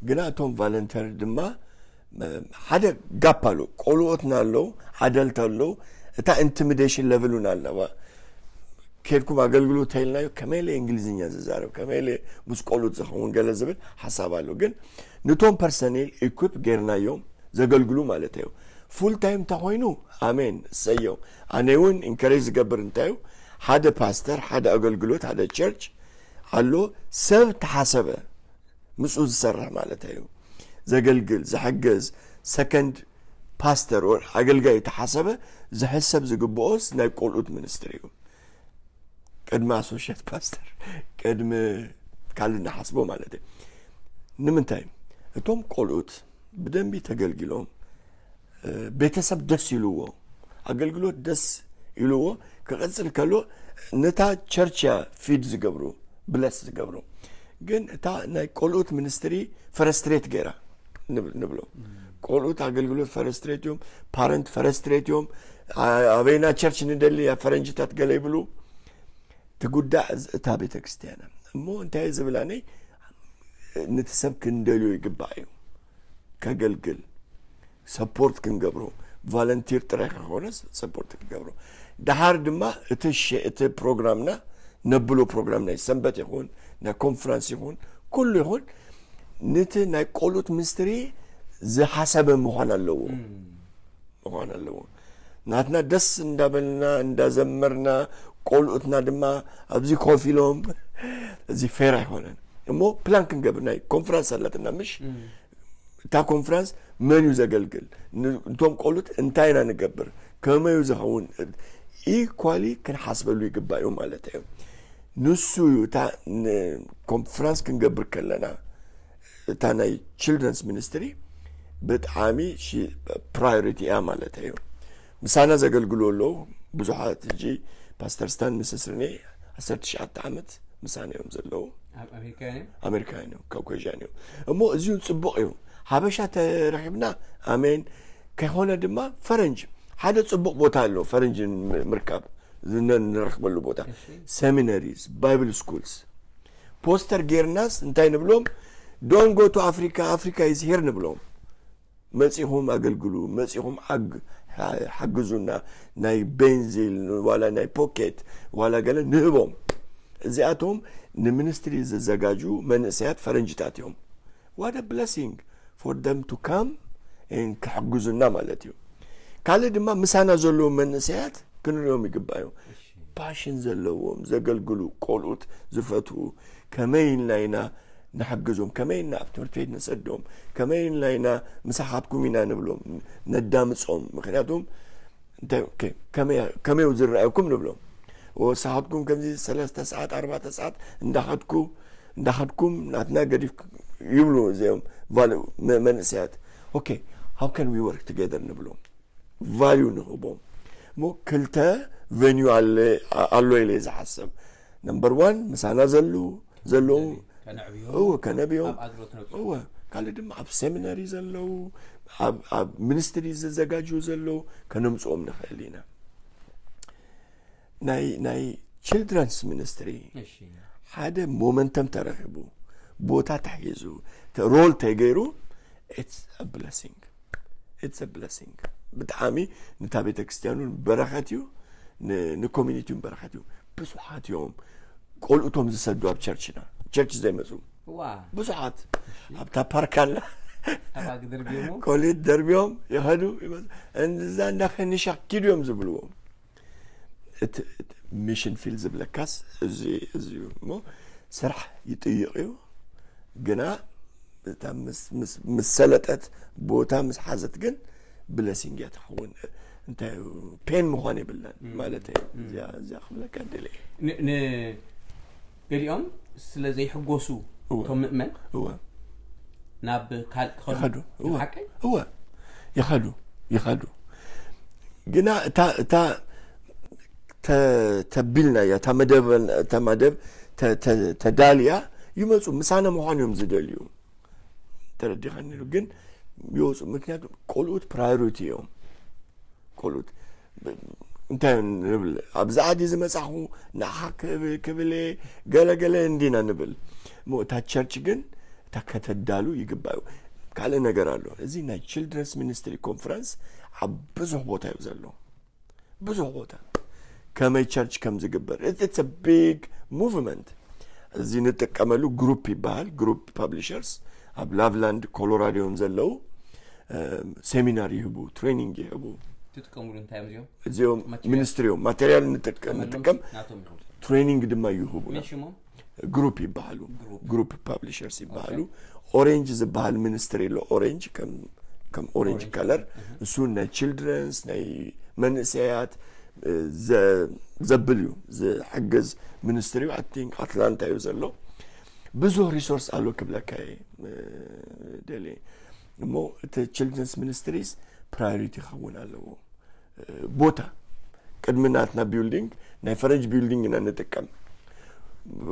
ግና እቶም ቫለንተር ድማ ሓደ ጋፕ ኣሎ። ቆልኦትና ኣለዉ፣ ዓደልት ኣለዉ። እታ ኢንቲሚዴሽን ለቭል እውን ኣለዋ። ኬድኩም ኣገልግሉ ተይልናዮ ከመይለ እንግሊዝኛ ዝዛረብ ከመይለ ምስ ቆልኡት ዝኸውን ገለ ዝብል ሓሳብ ኣሎ። ግን ንቶም ፐርሰኔል ኢኩፕ ጌርናዮም ዘገልግሉ ማለት እዩ። ፉል ታይም እንተኮይኑ ኣሜን እሰየው። ኣነ እውን ኢንከሬጅ ዝገብር እንታይ እዩ ሓደ ፓስተር ሓደ ኣገልግሎት ሓደ ቸርች ኣሎ ሰብ ተሓሰበ ምስኡ ዝሰርሕ ማለት እዩ። ዘገልግል ዝሕግዝ ሰከንድ ፓስተር ወር ኣገልጋይ ተሓሰበ ዝሕሰብ ዝግብኦስ ናይ ቆልኡት ሚኒስትሪ እዩ። ቅድሚ ኣሶሽት ፓስተር ቅድሚ ካልእ ንሓስቦ ማለት እዩ። ንምንታይ እቶም ቆልኡት ብደንቢ ተገልጊሎም ቤተሰብ ደስ ኢልዎ ኣገልግሎት ደስ ኢልዎ ክቐፅል ከሎ ነታ ቸርች እያ ፊድ ዝገብሩ ብለስ ዝገብሩ። ግን እታ ናይ ቆልኡት ሚኒስትሪ ፈረስትሬት ገይራ ንብሎ። ቆልኡት ኣገልግሎት ፈረስትሬት እዮም፣ ፓረንት ፈረስትሬት እዮም። ኣበይና ቸርች ንደሊ ያ ፈረንጅታት ገለ ይብሉ። ትጉዳእ እታ ቤተክርስትያና እሞ እንታይ ዝብላነይ ነቲ ሰብ ክንደልዮ ይግባእ እዩ። ከገልግል ሰፖርት ክንገብሮ ቫለንቲር ጥራይ ከይኮነስ ሰፖርት ክንገብሮ። ደሓር ድማ እቲ ሸ- እቲ ፕሮግራምና ነብሎ ፕሮግራም ናይ ሰንበት ይኹን ናይ ኮንፈረንስ ይኹን ኩሉ ይኹን ነቲ ናይ ቆልኡት ሚኒስትሪ ዝሓሰበ ምዃን ኣለዎ ምዃን ኣለዎ። ናትና ደስ እንዳበልና እንዳዘመርና ቆልኡትና ድማ ኣብዚ ኮፍ ኢሎም እዚ ፌር ኣይኮነን። እሞ ፕላን ክንገብር ናይ ኮንፈረንስ ኣለትና ምሽ እታ ኮንፈረንስ መን እዩ ዘገልግል፣ እቶም ቆሉት እንታይ ኢና ንገብር፣ ከመይ እዩ ዝኸውን፣ ኢኳሊ ክንሓስበሉ ይግባእ እዩ ማለት እዩ። ንሱ እዩ እታ ኮንፈረንስ ክንገብር ከለና እታ ናይ ችልድረንስ ሚኒስትሪ ብጣዕሚ ፕራዮሪቲ እያ ማለት እዩ። ምሳና ዘገልግሉ ኣለዉ ብዙሓት። ሕጂ ፓስተር ስታን ምስ እስርኔ ዓሰርተ ትሽዓተ ዓመት ምሳና እዮም ዘለዉ። ኣሜሪካውያን እዮም ካብ ኮጃን እዮም። እሞ እዚኡ ፅቡቅ እዩ። ሓበሻ ተረኪብና ኣሜን። ከይኮነ ድማ ፈረንጅ ሓደ ፅቡቅ ቦታ ኣሎ። ፈረንጅ ምርካብ ንረክበሉ ቦታ ሰሚናሪስ፣ ባይብል ስኩልስ፣ ፖስተር ጌርናስ እንታይ ንብሎም? ዶን ጎ ቱ ኣፍሪካ፣ ኣፍሪካ ኢዝ ሄር ንብሎም። መፂኹም ኣገልግሉ፣ መፂኹም ሓግዙና። ናይ ቤንዚል ዋላ ናይ ፖኬት ዋላ ገለ ንህቦም። እዚኣቶም ንሚኒስትሪ ዘዘጋጁ መንእሰያት ፈረንጅታት እዮም። What a blessing for them to come ክሕግዙና ማለት እዩ። ካልእ ድማ ምሳና ዘለዉ መንእሰያት ክንሪኦም ይግባዩ። ፓሽን ዘለዎም ዘገልግሉ ቆልኡት ዝፈትዉ ከመይ ኢልና ኢና ንሕግዞም፣ ከመይ ኢና ኣብ ትምህርቲ ቤት ንሰዶም፣ ከመይ ኢልና ኢና ምሳኻትኩም ኢና ንብሎም፣ ነዳምጾም። ምክንያቱም እንታይ ከመይ ዝረኣየኩም ንብሎም። ወሳኻትኩም ከምዚ ሰለስተ ሰዓት ኣርባዕተ ሰዓት እንዳኸድኩ እንዳኸድኩም ናትና ገዲፍ ይብሉ እዚኦም መንእሰያት። Okay, how can we work together ንብሎም። ቫልዩ ንህቦም እሞ ክልተ ቨንዩ ኣሎ ኢለ ዝሓስብ። ነምበር ዋን ምሳና ዘሉ ዘለዉ እወ ከነብዮም እወ ካልእ ድማ ኣብ ሴሚናሪ ዘለዉ ኣብ ሚኒስትሪ ዝዘጋጅዩ ዘለዉ ከነምፅኦም ንኽእል ኢና። ናይ ናይ ችልድረንስ ሚኒስትሪ ሓደ ሞመንተም ተረኺቡ ቦታ ተሒዙ ሮል ተገይሩ it's a blessing it's a blessing ብጣዕሚ ንታ ቤተክርስትያኑን በረኸት እዩ። ንኮሚኒቲውን በረኸት እዩ። ብዙሓት እዮም ቆልኡቶም ዝሰዱ ኣብ ቸርችና ቸርች ዘይመፁ ብዙሓት ኣብታ ፓርክ ኣላ ኮሌት ደርቢዮም ይኸዱ። እዛ እንዳ ከኒሻ ኪዱ እዮም ዝብልዎም። እቲ ሚሽን ፊል ዝብለካስ እዚ እዩ እሞ ስራሕ ይጥይቕ እዩ። ግና ምስ ሰለጠት ቦታ ምስ ሓዘት ግን ብለሲንግ እያ ትኸውን። እንታይ ፔን ምዃን የብላን ማለት እዩ። እዚኣ ክብለካ ደለ ገሊኦም ስለ ዘይሕጎሱ እቶም ምእመን እወ ናብ ካልእ ክኸዱ ይኸዱ እወ ሓቀይ እወ ይኸዱ ይኸዱ ግና እታ እታ ተ- ተቢልና እያ እታ መደብ እታ መደብ ተ- ተ- ተዳልያ ይመፁ ምሳና ምዃን እዮም ዝደልዩ። ተረዲኻኒ ዶ? ግን ይወፁ ምክንያቱ ቆልኡት ፕራዮሪቲ እዮም። ቆልኡት እንታይ ንብል ኣብዚ ዓዲ ዝመፃኹ ንዓኻ ክብል ክብል ገለገለ እንዲና ንብል እሞ እታ ቸርች ግን እታ ከተዳሉ ይግባዩ። ካልእ ነገር ኣሎ። እዚ ናይ ችልድረንስ ሚኒስትሪ ኮንፈረንስ ኣብ ብዙሕ ቦታ እዩ ዘሎ። ብዙሕ ቦታ ከመይ ቸርች ከም ዝግበር it's a big movement። እዚ ንጥቀመሉ ግሩፕ ይበሃል። ግሩፕ ፓብሊሸርስ ኣብ ላቭላንድ ኮሎራዶ እዮም ዘለዉ። ሴሚናር ይህቡ፣ ትሬኒንግ ይህቡ። ትጥቀምሉ እንታይ እዮም እዚኦም? እዚኦም ሚኒስትሪ እዮም። ማቴሪያል ንጥቀም ትሬኒንግ ድማ ይህቡና። ግሩፕ ይበሃሉ። ግሩፕ ፓብሊሸርስ ይበሃሉ። ኦሬንጅ ዝበሃል ሚኒስትሪ ኣሎ። ኦሬንጅ ከም ኦሬንጅ ከለር እሱ ናይ ችልድረንስ ናይ መንእሰያት ዘብል እዩ ዝሕግዝ ሚኒስትሪ እዩ። I think ኣትላንታ እዩ ዘሎ። ብዙሕ ሪሶርስ ኣሎ ክብለካ እየ ደልየ እሞ እቲ ችልድረንስ ሚኒስትሪስ ፕራዮሪቲ ክኸውን ኣለዎ። ቦታ ቅድሚ ናትና ቢልዲንግ ናይ ፈረንጅ ቢልዲንግ ኢና ንጥቀም።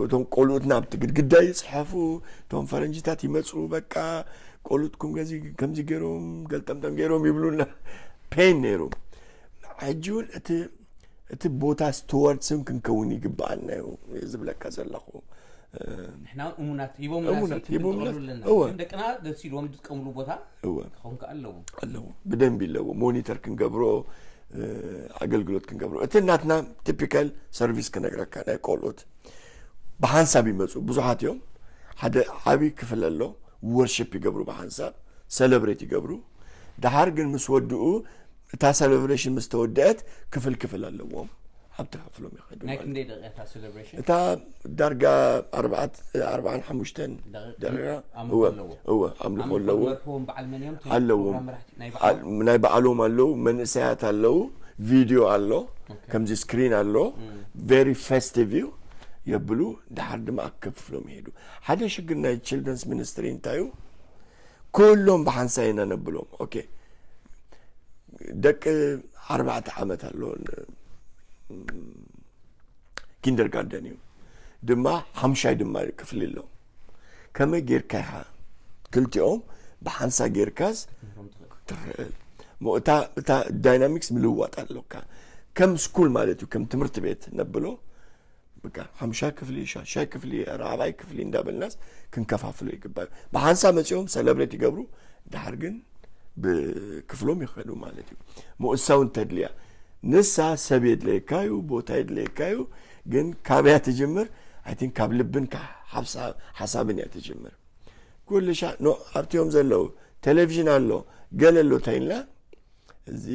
እቶም ቆልኡትና ኣብቲ ግድግዳ ይፅሐፉ። እቶም ፈረንጅታት ይመፁ በቃ ቆልኡትኩም ከምዚ ገይሮም ገልጠምጠም ገይሮም ይብሉና። ፔን ነይሩ። ሕጂ እውን እቲ እቲ ቦታ ስቱዋርድስን ክንከውን ይግበኣና እዩ ዝብለካ ዘለኹ። ንሕና እውን እሙናት ሂቦምና እሙናት ሲ ሂቦምና ክንጥቕሉ ኣለና። እወ። ግን ደቅና ደስ ኢልዎም ዝጥቀምሉ ቦታ እወ። ክኸውን ከኣ ኣለዎ። ኣለዎ። ብደንቢ ኣለዎ። ሞኒተር ክንገብሮ ኣገልግሎት ክንገብሩ። እቲ ናትና ቲፒካል ሰርቪስ ክነግረካ፣ ናይ ቆልዑት ብሓንሳብ ይመፁ፣ ብዙሓት እዮም። ሓደ ዓብዪ ክፍል ኣሎ፣ ወርሽፕ ይገብሩ፣ ብሓንሳብ ሰለብሬት ይገብሩ። ድሓር ግን ምስ ወድኡ፣ እታ ሰለብሬሽን ምስ ተወደአት፣ ክፍል ክፍል ኣለዎም፣ ኣብቲ ክፍሎም ይኸዱ ናይ ማለት። ክንደይ ደቂቃ ሴሌብሬሽን? እታ ዳርጋ ኣርባዓት ኣርባዓን ሓሙሽተን ደቂቃ ደቂቃ። ኣምልኾ እወ ኣለዎ። እወ ኣምልኾ ኣለዎ። ርሑዎም በዓል መን እዮም? ኣለዎም። ፕሮግራም መራሕቲ ናይ በዓል ናይ ባዕሎም ኣለዉ፣ መንእሰያት ኣለዉ፣ ቪድዮ ኣሎ፣ ከምዚ ስክሪን ኣሎ። ቨሪ ፌስቲቭ እዩ የብሉ። ድሓር ድማ ኣብ ክፍሎም ይሄዱ። ሓደ ሽግር ናይ ችልድረንስ ሚኒስትሪ እንታይ እዩ? ኩሎም ብሓንሳይ ኢና ነብሎም። ኦኬ፣ ደቂ ኣርባዕተ ዓመት ኣሎ፣ ኪንደርጋርደን እዩ ድማ፣ ሓምሻይ ድማ ክፍሊ ኣሎ። ከመይ ጌርካ ኢኻ ክልቲኦም ብሓንሳ ጌርካስ ትኽእል? እሞ እታ እታ ዳይናሚክስ ምልዋጥ ኣለካ። ከም ስኩል ማለት እዩ፣ ከም ትምህርቲ ቤት ነብሎ። በቃ ሓምሻይ ክፍሊ፣ ሻሻይ ክፍሊ፣ ራብዓይ ክፍሊ እንዳበልናስ ክንከፋፍሎ ይግባእ። ብሓንሳ መጺኦም ሰለብሬት ይገብሩ፣ ድሓር ግን ብክፍሎም ይኸዱ ማለት እዩ። እሞ እሳ እውን ተድልያ፣ ንሳ ሰብ የድለየካ እዩ፣ ቦታ የድለየካ እዩ። ግን ካበያ ትጅምር? ኣይ ቲንክ ካብ ልብን ካብ ሓብሳ- ሓሳብን እያ ትጅምር። ኩሉ ሻ ኖ ኣብቲኦም ዘለዉ ቴሌቪዥን ኣሎ፣ ገለ ኣሎ ተይልና፣ እዚ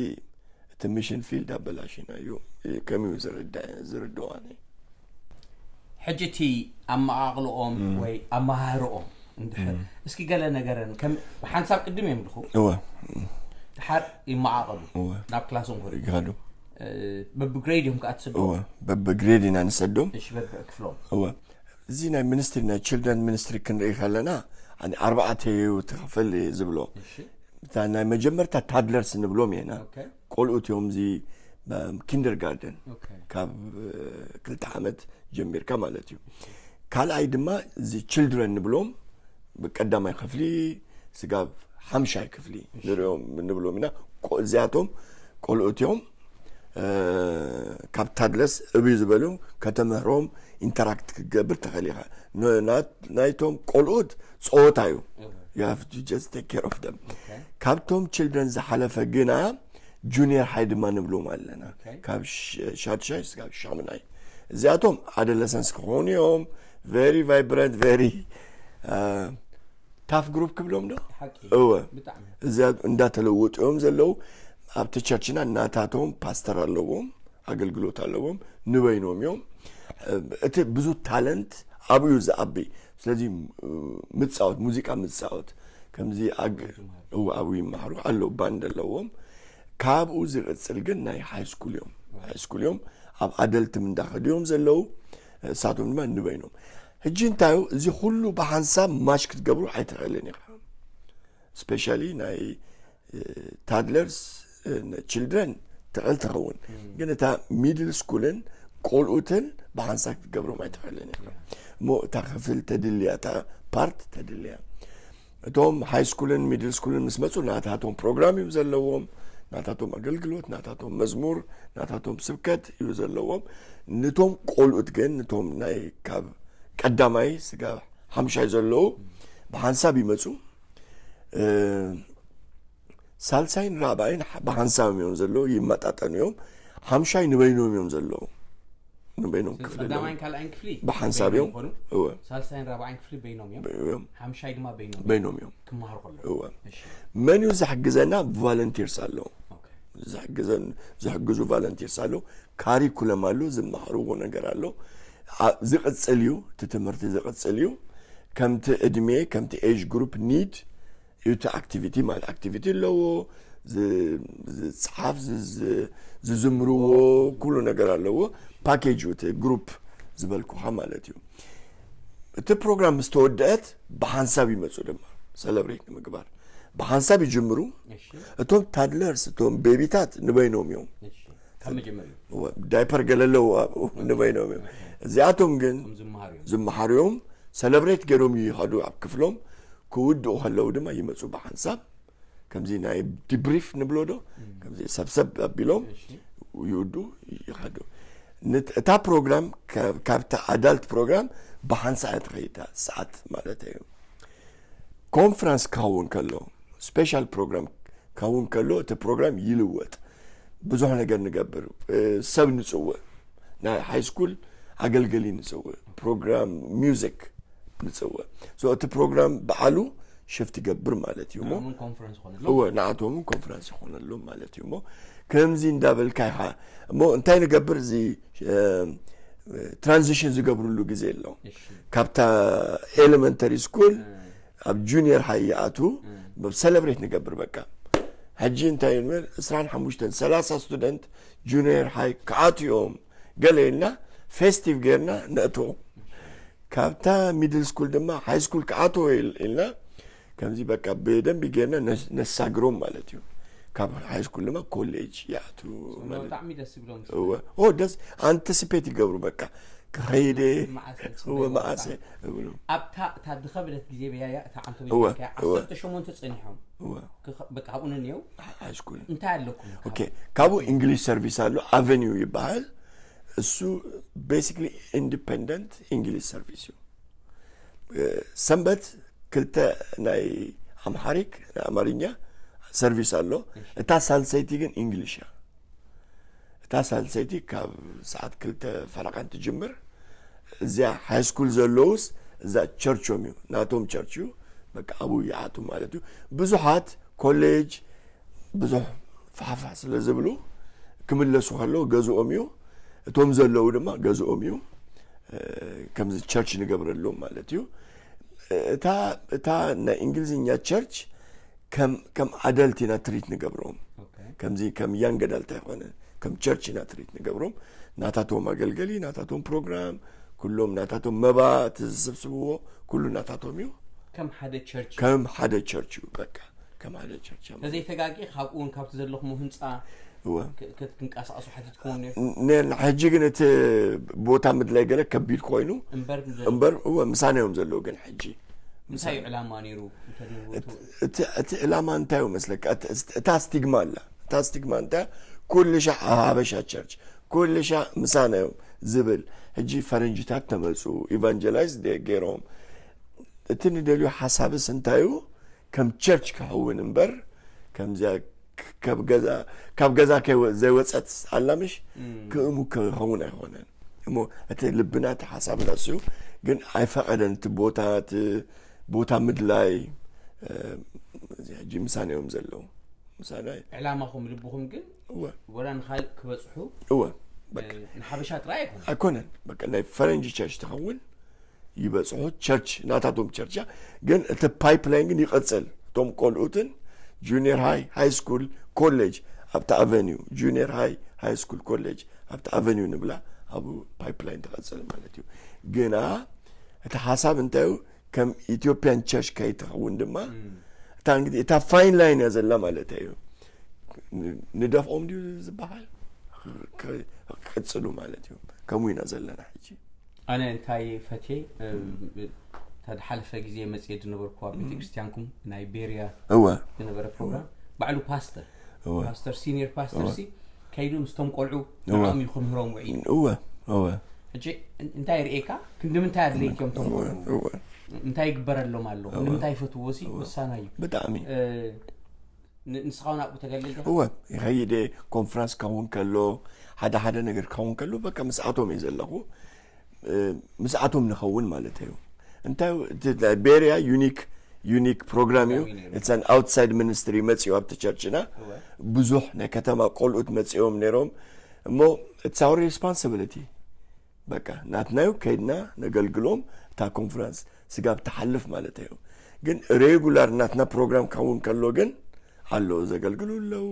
እቲ ሚሽን ፊልድ ኣበላሽና እዩ። ከመይ እዩ ዝርዳ- ዝርድኦ ኣነ? ሕጂ እቲ ኣመቓቕልኦም ወይ ኣመሃህርኦም እንድሕር እስኪ ገለ ነገረን። ከም ብሓንሳብ ቅድም እዮም ድኹ እወ ድሓር ይመቓቐሉ እወ ናብ ክላሶም ክሩ ይካዱ በብግሬድ እዮም ከዓ ትስዱ። እወ በብግሬድ ኢና ንሰዶም። እሺ፣ በብክፍሎም። እወ እዚ ናይ ሚኒስትሪ ናይ ችልድረን ሚኒስትሪ ክንርኢ ከለና፣ ኣነ ኣርባዕተ እዩ ትኽፍል ዝብሎ። እሺ፣ እታ ናይ መጀመርታ ታድለርስ ንብሎም ኢና። ኦኬ። ቆልኡት እዮም፣ እዚ ኪንደርጋርደን ኦኬ። ካብ ክልተ ዓመት ጀሚርካ ማለት እዩ። ካልኣይ ድማ እዚ ችልድረን ንብሎም፣ ቀዳማይ ክፍሊ ስጋብ ሓምሻይ ክፍሊ ንሪኦም ንብሎም ኢና። ቆ- እዚኣቶም ቆልኡት እዮም። ካብ ታድለስ እብዩ ዝበሉ ከተምህሮም፣ ኢንተራክት ክትገብር ትኽእል ኢኻ። ናይቶም ቆልኡት ፀወታ እዩ። You have to just take care of them። ካብቶም ችልድረን ዝሓለፈ ግና ጁኒየር ሃይ ድማ ንብሎም ኣለና። ካብ ሻድሻይ ስጋብ ሻምናይ፣ እዚኣቶም ኣደለሰንስ ክኾኑ እዮም። ቨሪ ቫይብረንት፣ ቨሪ ታፍ ግሩፕ ክብሎም ዶ? እወ፣ እዚኣ እንዳተለወጡ እዮም ዘለዉ። ኣብቲ ቸርችና እናታቶም ፓስተር ኣለዎም፣ ኣገልግሎት ኣለዎም፣ ንበይኖም እዮም። እቲ ብዙ ታለንት ኣብኡ ዝኣቢ። ስለዚ ምፃወት፣ ሙዚቃ ምፃወት ከምዚ ኣብኡ ይመሃሩ ኣለዉ፣ ባንድ ኣለዎም። ካብኡ ዝቕፅል ግን ናይ ሃይ ስኩል እዮም። ሃይ ስኩል እዮም፣ ኣብ ኣደልትም እንዳኸዱ እዮም ዘለዉ። እሳቶም ድማ ንበይኖም። ሕጂ እንታዩ፣ እዚ ኩሉ ብሓንሳብ ማሽ ክትገብሩ ኣይትኽእልን ኢኻ። ስፔሻሊ ናይ ታድለርስ ችልድረን ትኽእል ትኸውን፣ ግን እታ ሚድል ስኩልን ቆልኡትን ብሓንሳብ ክትገብሮም ኣይትኽእልን ኢኻ። እሞ እታ ክፍል ተድልያ፣ እታ ፓርት ተድልያ። እቶም ሃይ ስኩልን ሚድል ስኩልን ምስ መፁ ናታቶም ፕሮግራም እዩ ዘለዎም፣ ናታቶም ኣገልግሎት፣ ናታቶም መዝሙር፣ ናታቶም ስብከት እዩ ዘለዎም። ንቶም ቆልኡት ግን፣ ንቶም ናይ ካብ ቀዳማይ ስጋ ሓምሻይ ዘለዉ ብሓንሳብ ይመፁ። ሳልሳይን ራብዓይን ብሓንሳብ እዮም ዘለዉ፣ ይመጣጠኑ እዮም። ሓምሻይ ንበይኖም እዮም ዘለዉ፣ ንበይኖም ክፍሊ ኣለዎም። ቀዳማይን ካልኣይን ክፍሊ ብሓንሳብ እዮም። ይኾኑ። እወ፣ ሳልሳይን ራብዓይን ክፍሊ በይኖም እዮም። እዮም። ሓምሻይ ድማ በይኖም እዮም። በይኖም እዮም። ክመሃሩ ከለዉ። እወ፣ መን እዩ ዝሕግዘና? ቮለንቲርስ ኣለዉ። ኦኬ። ዝሕግዘን ዝሕግዙ ቫለንቲርስ ኣለዉ። ካሪኩለም ኣሎ፣ ዝመሃርዎ ነገር ኣሎ። ኣ- ዝቕፅል እዩ፣ እቲ ትምህርቲ ዝቕፅል እዩ። ከምቲ እድሜ፣ ከምቲ ኤጅ ግሩፕ ኒድ እዩ። እቲ ኣክቲቪቲ ማለት ኣክቲቪቲ ኣለዎ፣ ዝ- ዝፅሓፍ፣ ዝ- ዝ- ዝዝምርዎ ኩሉ ነገር ኣለዎ። ፓኬጅ እዩ እቲ ግሩፕ ዝበልኩኻ ማለት እዩ። እቲ ፕሮግራም ምስ ተወደአት ብሓንሳብ ይመፁ ድማ ሰለብሬት ንምግባር ብሓንሳብ ይጅምሩ። እሺ፣ እቶም ታድለርስ፣ እቶም ቤቢታት ንበይኖም እዮም። እሺ። ካብ መጀመሪያ እወ፣ ዳይፐር ገለ ኣለዎ ኣብኡ፣ ንበይኖም እዮም። እዚኣቶም ግን ከም ዝመሃሩ እዮም። ዝመሃሩ እዮም። ሰለብሬት ገይሮም ይኸዱ ኣብ ክፍሎም። ክውድኡ ከለዉ ድማ ይመፁ ብሓንሳብ፣ ከምዚ ናይ ዲብሪፍ ንብሎ ዶ፣ ከምዚ ሰብሰብ ኣቢሎም እሺ። ይውዱ ይኸዱ። ነት- እታ ፕሮግራም ካብ- ካብታ ኣዳልት ፕሮግራም ብሓንሳ እያ ትኸይዳ፣ ሰዓት ማለት እዩ። ኮንፈረንስ ክኸውን ከሎ፣ ስፔሻል ፕሮግራም ክኸውን ከሎ፣ እቲ ፕሮግራም ይልወጥ። ብዙሕ ነገር ንገብር። ሰብ ንፅውዕ፣ ናይ ሃይ ስኩል ኣገልገሊ ንፅውዕ፣ ፕሮግራም ሚውዚክ ንፅውዕ። እቲ ፕሮግራም በዓሉ ሽፍት ይገብር ማለት እዩ። እሞ ንዓቶምን ኮንፈረንስ ይኾነሎም ማለት እዩ። እሞ ከምዚ እንዳበልካ ኢኻ። እሞ እንታይ ንገብር? እዚ ትራንዚሽን ዝገብርሉ ግዜ ኣሎ። ካብታ ኤሌመንተሪ ስኩል ኣብ ጁኒየር ሃይ ይኣቱ፣ ብ ሰለብሬት ንገብር። በቃ ሕጂ እንታይ ንብል፣ ዕስራን ሓሙሽተን ሰላሳ ስቱደንት ጁኒየር ሃይ ክኣቱ እዮም ገለ ኢልና ፌስቲቭ ጌርና ነእትዎ። ካብታ ሚድል ስኩል ድማ ሃይ ስኩል ክኣትዎ ኢልና ከምዚ በቃ ብደንቢ ጌርና ነሳግሮም ማለት እዩ። ካብ ሃይ ስኩል ድማ ኮሌጅ ይኣቱ። ብጣዕሚ ደስ ይብሎም። ደስ ኣንቲሲፔት ይገብሩ። በቃ ክኸይደ መዓሰ እብሉ። ኣብታ እታ ዝኸበደት ግዜ በያያ እታ ዓንተ ዓሰርተ ሸሞንተ ጸኒሖም። በቃ ኣብኡ ነንየው። ሃይ ስኩል እንታይ ኣለኩም? ካብኡ ኢንግሊሽ ሰርቪስ ኣሎ፣ ኣቨኒው ይበሃል። እሱ ቤሲክሊ ኢንዲፐንደንት ኢንግሊሽ ሰርቪስ እዩ። ሰንበት ክልተ ናይ ኣምሓሪክ፣ ናይ ኣማርኛ ሰርቪስ ኣሎ። እታ ሳልሰይቲ ግን ኢንግሊሽ እያ። እታ ሳልሰይቲ ካብ ሰዓት ክልተ ፈረቓ እንትጅምር፣ እዚኣ ሃይ ስኩል ዘለውስ እዛ ቸርቾም እዩ፣ ናቶም ቸርች እዩ። በቃ ኣብኡ ይኣቱ ማለት እዩ። ብዙሓት ኮሌጅ ብዙሕ ፋሕፋሕ ስለ ዝብሉ ክምለሱ ከለዉ ገዝኦም እዩ። እቶም ዘለዉ ድማ ገዝኦም እዩ። ከምዚ ቸርች ንገብረሎም ማለት እዩ። እታ ናይ እንግሊዝኛ ቸርች ከም ኣደልት ኢና ትሪት ንገብሮም። ከምዚ ከም ያንግ ኣዳልት ኣይኮነን፣ ከም ቸርች ኢና ትሪት ንገብሮም። ናታቶም ኣገልገሊ፣ ናታቶም ፕሮግራም፣ ኩሎም ናታቶም መባ፣ እቲ ዝስብስብዎ ኩሉ ናታቶም እዩ። ከም ሓደ ቸርች ከም ሓደ ቸርች እዩ። በቃ ከም ሓደ ቸርች ተዘይተጋጊ ካብኡ እውን ካብቲ ዘለኹም ህንፃ ክንቀሳቀሱ ሓቲትኩም። ሕጂ ግን እቲ ቦታ ምድላይ ገለ ከቢድ ኮይኑ እምበር እምበር እወ ምሳና እዮም ዘለዉ። ግን ሕጂ እንታይ እዩ ዕላማ ነይሩ? እቲ ዕላማ እንታይ እዩ መስለካ? እታ ስቲግማ ኣላ። እታ ስቲግማ እንታይ? ኩልሻ ሓበሻ ቸርች፣ ኩልሻ ምሳና እዮም ዝብል። ሕጂ ፈረንጅታት ተመፁ፣ ኢቫንጀላይዝ ገይሮም። እቲ ንደልዩ ሓሳብስ እንታይ እዩ? ከም ቸርች ክኸውን እምበር ከምዚያ ካብ ገዛ ዘይወፀት ኣላምሽ ክእሙ ክኸውን ኣይኮነን። እሞ እቲ ልብና እቲ ሓሳብና እሱ ግን ኣይፈቐደን። እቲ ቦታ እቲ ቦታ ምድላይ ሕጂ ምሳና እዮም ዘለዉ። ምሳና ዕላማኹም ልብኹም ግን እወ ወላ ንኻልእ ክበፅሑ እወ ንሓበሻ ጥራይ ኣይኮነ ኣይኮነን። በቃ ናይ ፈረንጂ ቸርች ትኸውን ይበፅሑ። ቸርች ናታቶም ቸርች እያ። ግን እቲ ፓይፕላይን ግን ይቐፅል። እቶም ቆልኡትን ጁኒየር ሃይ፣ ሃይ ስኩል፣ ኮሌጅ ኣብቲ ኣቨኒው፣ ጁኒየር ሃይ፣ ሃይ ስኩል፣ ኮሌጅ ኣብቲ ኣቨኒው ንብላ ኣብኡ ፓይፕላይን ትቐፅል ማለት እዩ። ግና እቲ ሓሳብ እንታይ እዩ? ከም ኢትዮጵያን ቸርች ከይትኸውን ድማ እታ እንግዲህ እታ ፋይን ላይን እያ ዘላ ማለት እዩ። ንደፍኦም ድዩ ዝበሃል? ክቅፅሉ ማለት እዩ። ከምኡ ኢና ዘለና ሕጂ። ኣነ እንታይ ፈትየ እታ ዝሓለፈ ግዜ መፅየ ዝነበርኩ ኣብ ቤተክርስትያንኩም ናይ ቤርያ እወ ዝነበረ ፕሮግራም ባዕሉ ፓስተር እወ ፓስተር ሲኒየር ፓስተር ሲ ከይዱ ምስቶም ቆልዑ ንዕኦም እዩ ክምህሮም ውዒሉ። እወ እወ ሕጂ እንታይ ርእየካ ክንዲ ምንታይ ኣድለይክዮም ቶም ቆልዑ እወ እንታይ ይግበረሎም ኣሎ ንምንታይ ይፈትዎ ሲ ወሳናይ እዩ። ብጣዕሚ ንስኻ እውን ኣብኡ ተገልግል ዲኻ? እወ ይኸይድ እየ። ኮንፈረንስ ክኸውን ከሎ ሓደ ሓደ ነገር ክኸውን ከሎ በቃ ምስኣቶም እየ ዘለኹ። ምስኣቶም ንኸውን ማለት እዩ። እንታይ ቤርያ ዩኒክ ዩኒክ ፕሮግራም እዩ። It's an outside ministry መፅኡ ኣብቲ ቸርችና ብዙሕ ናይ ከተማ ቆልኡት መፅኦም ነይሮም እሞ it's our responsibility በቃ ናትናዩ ከይድና ነገልግሎም። እታ ኮንፈረንስ ስጋብ ትሓልፍ ማለት እዩ። ግን ሬጉላር ናትና ፕሮግራም ክኸውን ከሎ ግን ኣሎ ዘገልግሉ ኣለዉ።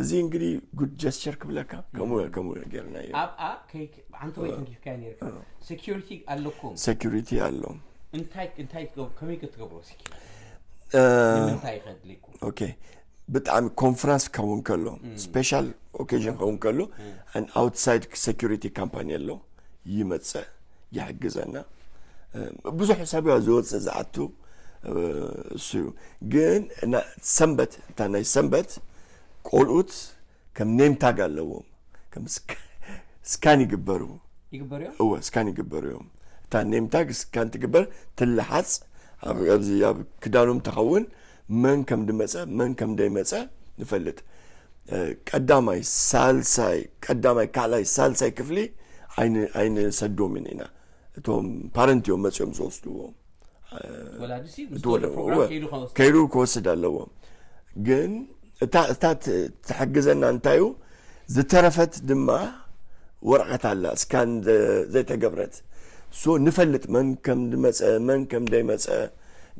እዚ እንግዲህ ጉድ ጀስቸር ክብለካ ከምኡ ከምኡ ጌርና እዩ። ኣብኣ ከይክ- ኣንተ ወይ ተንኪፍካያ ነርካ ሴኪሪቲ ኣለኩም። ሴኩሪቲ ኣሎ። እንታይ እንታይ ትገብሩ? ከመይ ክትገብሩ ሴኪሪቲ እ፣ ንምንታይ ከድልይኩም? ኦኬ ብጣዕሚ ኮንፈረንስ ክኸውን ከሎ ስፔሻል ኦኬዥን ክኸውን ከሎ ኣን ኣውትሳይድ ሴኩሪቲ ካምፓኒ ኣሎ ይመፅእ ይሕግዘና። እ፣ ብዙሕ ሰብ እያ ዝወፅእ ዝኣቱ እ፣ እሱ እዩ። ግን እና ሰንበት እታ ናይ ሰንበት ቆልኡት ከም ኔምታግ ኣለዎም ከም ስካ- ስካን ይግበሩ። ይግበር እዮም። እወ ስካን ይግበሩ እዮም። እታ ኔምታግ ስካን ትግበር ትለሓፅ ኣብ- ኣብዚ ኣብ ክዳኖም ተኸውን መን ከም ድመፀ መን ከም ደይመፀ ንፈልጥ። ቀዳማይ ሳልሳይ ቀዳማይ ካልኣይ ሳልሳይ ክፍሊ ኣይንሰዶምን ኢና። እቶም ፓረንት እዮም መፅኦም ዝወስድዎም። ከይዱ ክወስድ ኣለዎ። ግን እታ ትሕግዘና እንታዩ ዝተረፈት ድማ ወረቐት ኣላ እስካን ዘይተገብረት። ንፈልጥ መን ከም ዝመፀ መን ከም ዘይመፀ፣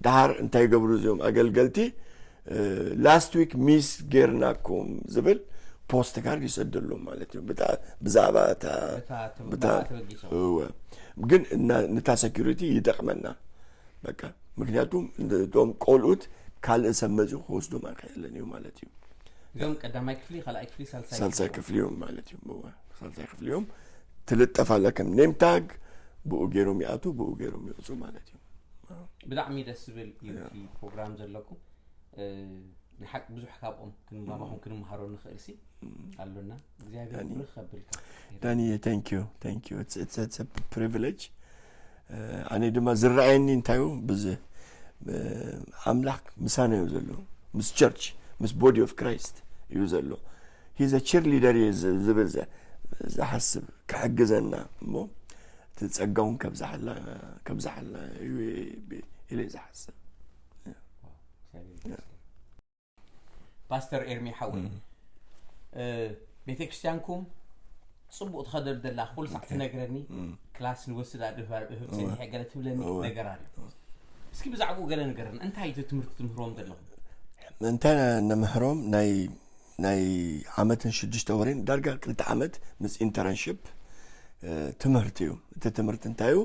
ድሓር እንታይ ይገብሩ እዚኦም ኣገልገልቲ። ላስት ዊክ ሚስ ጌርናኩም ዝብል ፖስት ካርድ ይሰደሎም ማለት እዩ። ብዛዕባ ግን ነታ ሰኪሪቲ ይጠቅመና በቃ። ምክንያቱም እቶም ቆልኡት ካልእ ሰብ መፂኡ ክወስዶም ኣይክእልን እዩ ማለት እዩ። እዞም ቀዳማይ ክፍሊ ካልኣይ ክፍሊ ሳልሳይ ክፍሊ እዮም ማለት እዩ። ሳልሳይ ክፍሊ እዮም። ትልጠፍ ኣላ ከም ኔም ታግ፣ ብኡ ገይሮም ይኣቱ ብኡ ገይሮም ይወፁ ማለት እዩ። ብጣዕሚ ደስ ዝብል እዩ እቲ ፕሮግራም ዘለኩም። ንሓቂ ብዙሕ ካብኦም ክንባባኹም ክንምሃሮ ንኽእል ሲ ኣሎና። እግዚኣብሔር ብሩኽ ከብልካ። ዳኒ thank you thank you it's it's it's a privilege። ኣነ ድማ ዝረኣየኒ እንታዩ ብዚ ኣምላኽ ምሳና እዩ ዘሎ፣ ምስ ቸርች ምስ body of Christ እዩ ዘሎ። He's a cheerleader ዝብል ዝሓስብ ክሕግዘና እሞ እቲ ጸጋውን ከብዛሓልና ከብዛሓልና እዩ ኢለ ዝሓስብ። ፓስተር ኤርሚ ሓወይ ቤተክርስትያንኩም ጽቡቅ ትኸደል ደላ ኩሉ ሳዕ ትነግረኒ። ክላስ ንወስድ ኣድባር እህብ ጸኒሐ ገለ ትብለኒ ነገር ኣሎ። እስኪ ብዛዕባኡ ገለ ንገረና። እንታይ እቲ ትምህርቲ ትምህሮም ዘለኹም? እንታይ ነምህሮም ናይ ናይ ዓመትን ሽዱሽተ ወሬን ዳርጋ ክልተ ዓመት ምስ ኢንተርንሽፕ ትምህርቲ እዩ። እቲ ትምህርቲ እንታይ እዩ?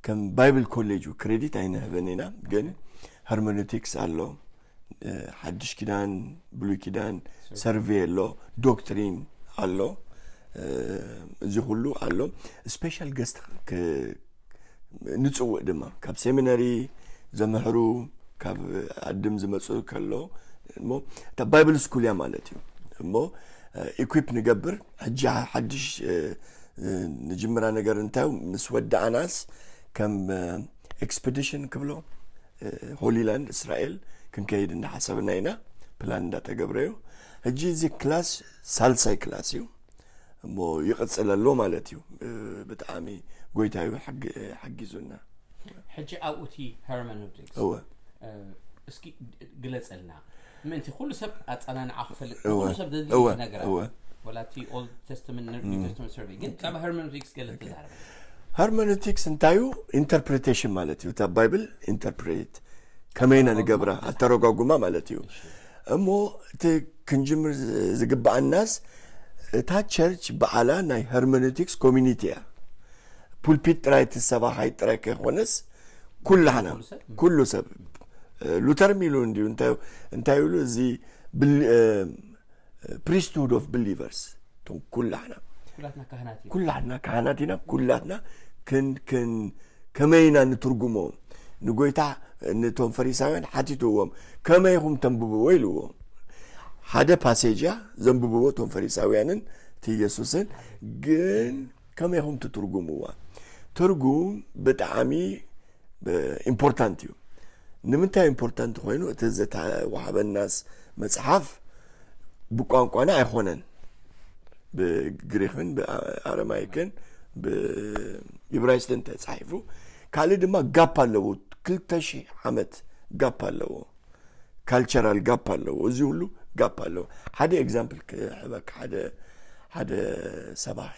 ከም ባይብል ኮሌጅ ክሬዲት ኣይንህብን ኢና፣ ግን ሄርሜኖቲክስ ኣሎ፣ ሓድሽ ኪዳን ብሉይ ኪዳን ሰርቬ ኣሎ፣ ዶክትሪን ኣሎ፣ እዚ ኩሉ ኣሎ። ስፔሻል ገስት ንፅውእ ድማ ካብ ሴሚነሪ ዘምሕሩ ካብ ኣድም ዝመፁ ከሎ እሞ እታ ባይብል ስኩል እያ ማለት እዩ። እሞ ኢኩፕ ንገብር ሕጂ ሓድሽ ንጅምራ ነገር እንታይ ምስ ወዳእናስ ከም ኤክስፐዲሽን ክብሎ ሆሊላንድ እስራኤል ክንከይድ እንዳሓሰብና ኢና። ፕላን እንዳተገብረ እዩ። ሕጂ እዚ ክላስ ሳልሳይ ክላስ እዩ እሞ ይቕፅል ኣሎ ማለት እዩ። ብጣዕሚ ጎይታ እዩ ሓጊዙና። ሕጂ ኣብኡ እቲ ሄርመኖቲክስ እወ እስኪ ግለፀልና። ምእንቲ ኩሉ ሰብ ኣፀናንዓ ክፈልጥ እወ፣ ኩሉ ሰብ ዘድሊ እወ፣ ነገራት እወ። ወላ እቲ ኦልድ ተስተመንት ኒው ተስተመንት ሰርቬይ ግን ብዛዕባ ሄርመኖቲክስ ገለ ተዛረበ። ሄርሜኖቲክስ እንታይ እዩ? ኢንተርፕሬቴሽን ማለት እዩ። እታ ባይብል ኢንተርፕሬት ከመይና ንገብራ ኣተረጓጉማ ማለት እዩ። እሞ እቲ ክንጅምር ዝግብኣናስ እታ ቸርች በዓላ ናይ ሄርሜኖቲክስ ኮሚኒቲ እያ። ፑልፒት ጥራይ እቲ ሰባኻይ ጥራይ ከይኮነስ ኩላህና ኩሉ ሰብ ሉተር ሚሉ እንዲዩ እንታይ እንታይ ይብሉ እዚ priesthood of believers እቶም ኩላህና ኩላትና ካህናት ኢና። ኩላትና ካህናት ኢና። ኩላትና ክን ክን ከመይ ኢና ንትርጉሞ? ንጎይታ ነቶም ፈሪሳውያን ሓቲትዎም ከመይ ኢኹም ተንብብዎ ኢልዎም። ሓደ ፓሴጅ እያ ዘንብብዎ እቶም ፈሪሳውያንን እቲ ኢየሱስን፣ ግን ከመይ ኢኹም ትትርጉምዋ? ትርጉም ብጣዕሚ ኢምፖርታንት እዩ። ንምንታይ ኢምፖርታንት ኮይኑ? እቲ ዝተዋሃበናስ መፅሓፍ ብቋንቋና ኣይኮነን፣ ብግሪክን ብኣረማይክን ብኢብራይስጥን ተፃሒፉ። ካልእ ድማ ጋፕ ኣለዎ፣ ክልተ ሺሕ ዓመት ጋፕ ኣለዎ፣ ካልቸራል ጋፕ ኣለዎ። እዚ ሁሉ ጋፕ ኣለዎ። ሓደ ኤግዛምፕል ክህበካ፣ ሓደ ሓደ ሰባኺ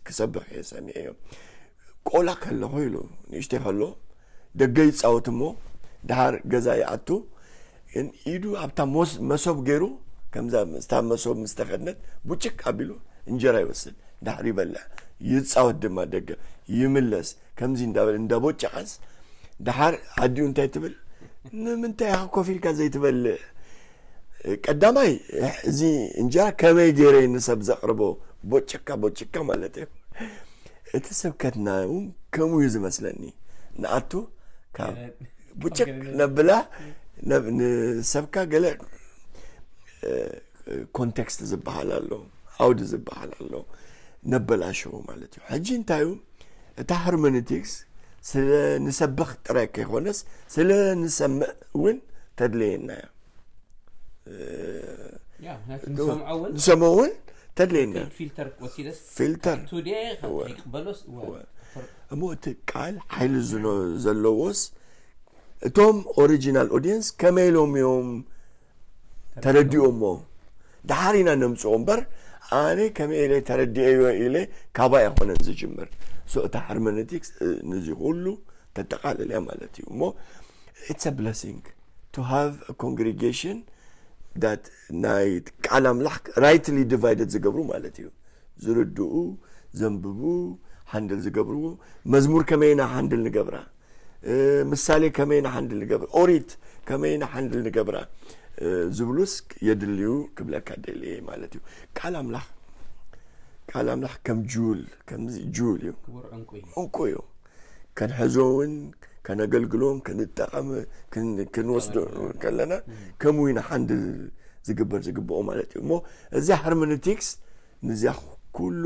ክሰብኽ እየ ሰሚዐዮ። ቆላ ከለኹ ኢሉ ንእሽተይ ከሎ ደገ ይፃወት እሞ ድሓር ገዛ ይኣቱ፣ ግን ኢዱ ኣብታ መሶብ ገይሩ ከምዛ ምስታ መሶብ ምስ ተኸድነት ቡጭቅ ኣቢሉ እንጀራ ይወስድ፣ ድሓር ይበልዕ፣ ይፃወት ድማ ደገ ይምለስ። ከምዚ እንዳበለ እንዳቦጨቐስ ድሓር ኣዲኡ እንታይ ትብል? ንምንታይ ኢኻ ኮፍ ኢልካ ዘይትበልዕ? ቀዳማይ እዚ እንጀራ ከመይ ገይረ ንሰብ ዘቕርቦ? ቦጭካ ቦጭካ ማለት እዩ። እቲ ስብከትና እውን ከምኡ እዩ ዝመስለኒ። ንኣቱ ካብ ቡጭቅ ነብላ ንሰብካ ገለ ኮንቴክስት ዝበሃል ኣሎ፣ ኣውዲ ዝበሃል ኣሎ፣ ነበላሽዎ ማለት እዩ። ሕጂ እንታይ እዩ እታ ሄርሜኖቲክስ ስለ ንሰብኽ ጥራይ ከይኮነስ ስለ ንሰምዕ እውን ተድለየና እያ። ያ ምክንያቱ ንሰምዖ እውን ንሰምዖ እውን ተድልየና ፊልተር ወሲደስ ፊልተር ቱዴ ይቅበሎስ እሞ እቲ ቃል ሓይሊ ዝኖ ዘለዎስ እቶም ኦሪጂናል ኦዲየንስ ከመይ ኢሎም እዮም ተረዲኦሞ? ደሓር ኢና ነምፅኦ እምበር ኣነ ከመይ ኢለ ተረዲኤዮ ኢለ ካባይ ኣይኮነን ዝጅምር። So እታ ሄርመነቲክስ ነዚ ኩሉ ተጠቃልል እያ ማለት እዩ። እሞ it's a blessing to have a congregation that ናይ ቃል ኣምላኽ rightly divided ዝገብሩ ማለት እዩ። ዝርድኡ፣ ዘንብቡ፣ ሃንድል ዝገብርዎ። መዝሙር ከመይና ሃንድል ንገብራ፣ ምሳሌ ከመይና ሃንድል ንገብር፣ ኦሪት ከመይና ሃንድል ንገብራ ዝብሉስ የድልዩ ክብለካ ደልየ ማለት እዩ። ቃል ኣምላኽ ቃል ኣምላኽ ከም ጁል ከምዚ ጁል እዩ፣ ክቡር ዕንቁ እዩ። ዕንቁ እዩ። ከንሕዞ እውን ከነገልግሎም ክንጠቐም ክንወስዶ ከለና ከምኡ ኢና ሓንድል ዝግበር ዝግብኦ ማለት እዩ። እሞ እዚያ ሄርመነቲክስ ንዚያ ኩሉ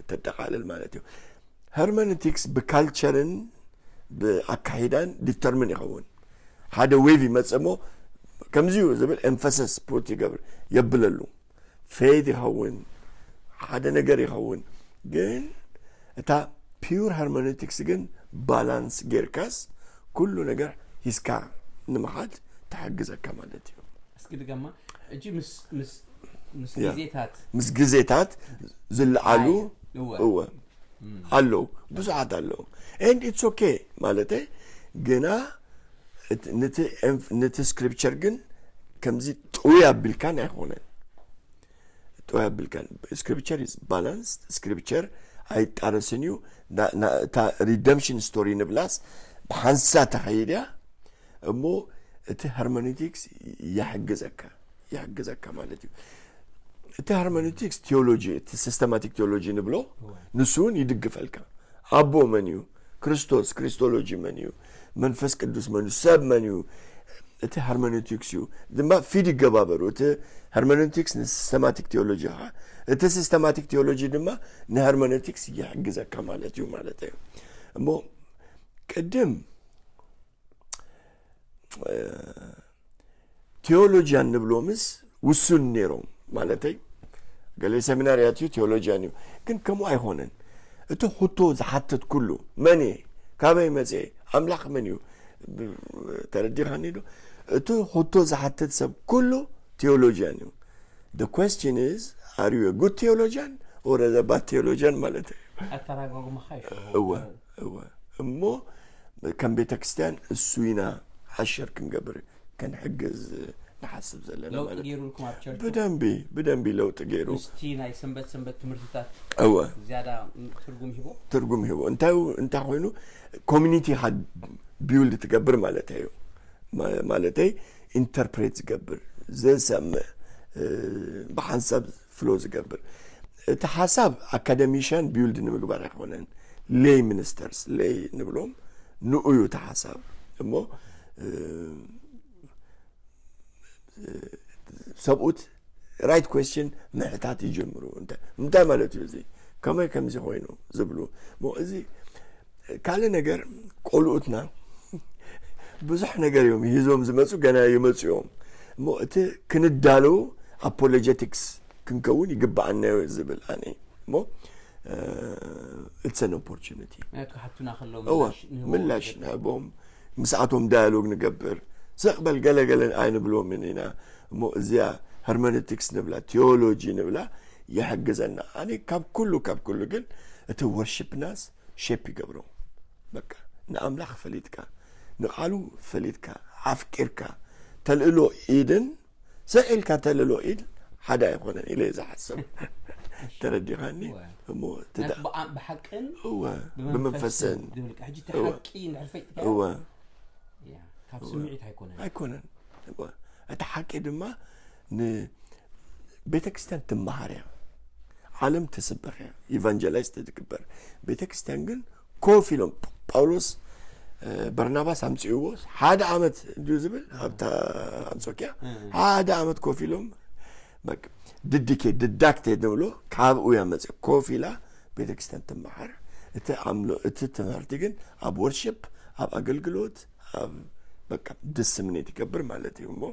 ተጠቃልል ማለት እዩ። ሄርመነቲክስ ብካልቸርን ብኣካሂዳን ዲተርሚን ይኸውን። ሓደ ዌቭ ይመፅእ እሞ ከምዚዩ ዝብል ኤምፈሰስ ፖት ይገብር የብለሉ። ፌድ ይኸውን ሓደ ነገር ይኸውን። ግን እታ ፒውር ሄርመነቲክስ ግን ባላንስ ጌርካስ ኩሉ ነገር ሂዝካ ንምኻድ ትሕግዘካ ማለት እዩ። እስኪ ድገማ እጂ ምስ ምስ ምስ ያ። ግዜታት ምስ ግዜታት ዝለዓሉ እወ እወ ኣለዉ ብዙሓት ኣለዉ። And it's okay ማለተይ ግና እቲ- ነቲ ኤንፍ- ነቲ ስክሪፕቸር ግን ከምዚ ጥውይ ኣቢልካን ኣይኮነን። ጥውይ ኣቢልካን ስክሪፕቸር is balanced። ስክሪፕቸር ኣይጣረስን እዩ። ና- ና- እታ ሪደምሽን ስቶሪ ንብላስ ብሓንሳ ተኸይድ እያ እሞ እቲ ሄርመኒቲክስ ይሕግዘካ ይሕግዘካ ማለት እዩ። እቲ ሄርመኒቲክስ ቴዎሎጂ እቲ ሲስተማቲክ ቴዎሎጂ ንብሎ ንሱ እውን ይድግፈልካ። ኣቦ መን እዩ? ክርስቶስ ክሪስቶሎጂ መን እዩ? መንፈስ ቅዱስ መን እዩ? ሰብ መን እዩ? እቲ ሄርመኖቲክስ እዩ ድማ ፊድ ይገባበሩ። እቲ ሄርመኖቲክስ ንሲስተማቲክ ቴዎሎጂ ኻ እቲ ሲስተማቲክ ቴዎሎጂ ድማ ንሄርመኖቲክስ ይሕግዘካ ማለት እዩ ማለት እዩ። እሞ ቅድም ቴዎሎጂያን ንብሎምስ ውሱን ነይሮም ማለተይ ገለ ሰሚናርያት እዩ ቴዎሎጂያን እዩ። ግን ከምኡ ኣይኮነን። እቲ ሕቶ ዝሓትት ኩሉ መን እየ፣ ካበይ መፅአ፣ ኣምላኽ መን እዩ? ተረዲኻኒ ዶ? እቲ ሕቶ ዝሓትት ሰብ ኩሉ ቴዎሎጂያን እዩ። The question is, are you a good theologian or a bad theologian ማለት እዩ። ኣተራጓጉምኻ ይፈ እወ እወ እሞ ከም ቤተክርስትያን እሱ ኢና ሓሸር ክንገብር ከንሕግዝ ንሓስብ ዘለና ለውጢ ማለት እዩ። ገይሩልኩም ኣብ ቸርቹ ብደንቢ ብደንቢ ለውጢ ገይሩ ምስቲ ናይ ሰንበት ሰንበት ትምህርትታት እወ ዝያዳ ትርጉም ሂቦ ትርጉም ሂቦ እንታይ እንታይ ኮይኑ ኮሚኒቲ ካ ቢውልድ ትገብር ማለት እዩ። ማ- ማለተይ ኢንተርፕሬት ዝገብር ዘሰምዕ እ፣ ብሓንሳብ ፍሎ ዝገብር እቲ ሓሳብ ኣካደሚሽያን ቢውልድ ንምግባር ኣይኮነን። ሌይ ሚኒስተርስ ሌይ ንብሎም ንኡ እዩ እቲ ሓሳብ እሞ እ፣ ሰብኡት ራይት ኩስችን ምሕታት ይጀምሩ። እንታይ እንታይ ማለት እዩ እዚ ከመይ ከምዚ ኮይኑ ዝብሉ እሞ እዚ ካልእ ነገር ቆልኡትና ብዙሕ ነገር እዮም ሂዞም ዝመፁ ገና ይመፁ እዮም እሞ እቲ ክንዳለው ኣፖሎጀቲክስ ክንከውን ይግባኣና እዩ ዝብል ኣነ እሞ it's an opportunity ምክንያቱ ክሓቱና ከለዉ እወ ምላሽ ንህቦ ምላሽ ንህቦም ምስኣቶም ዳያሎግ ንገብር ስቕ በል ገለገለ ኣይንብሎምን ኢና እሞ እዚኣ ሄርመነቲክስ ንብላ ቴዎሎጂ ንብላ ይሕግዘና ኣነ ካብ ኩሉ ካብ ኩሉ ግን እቲ ወርሽፕናስ ሼፕ ይገብሮ በቃ ንኣምላኽ ፈሊጥካ ንቓሉ ፈሊጥካ ኣፍቂርካ ተልእሎ ኢድን ስቕ ኢልካ ተልእሎ ኢድ ሓደ ኣይኮነን ኢለ ዝሓስብ ተረዲኻኒ እሞ ትዳ ብሓቅን እወ ብመንፈስን ብመንፈስን ዝብል ሕጂ እቲ እወ። ሓቂ እንድሕር ፈይጥካ እወ ካብ ስምዒት ኣይኮነን ኣይኮነን እወ። እቲ ሓቂ ድማ ንቤተ ክርስቲያን ትመሃር እያ ዓለም ትስበኽ እያ ኢቫንጀላይዝ ትግበር ቤተ ክርስቲያን ግን ኮፍ ኢሎም ጳውሎስ እ፣ በርናባስ ኣምፅእዎ ሓደ ዓመት እንዲሁ ዝብል ኣብታ ኣንጾኪያ ሓደ ዓመት ኮፍ ኢሎም በቃ ድድኬ ድዳክቴ ንብሎ ካብኡ እያ መፅእ ኮፍ ኢላ ቤተክርስትያን ትመሓር እቲ ኣምሎ እቲ ትምህርቲ ግን ኣብ ወርሽፕ ኣብ ኣገልግሎት ኣብ በቃ ድስምኔት ይገብር ማለት እዩ እሞ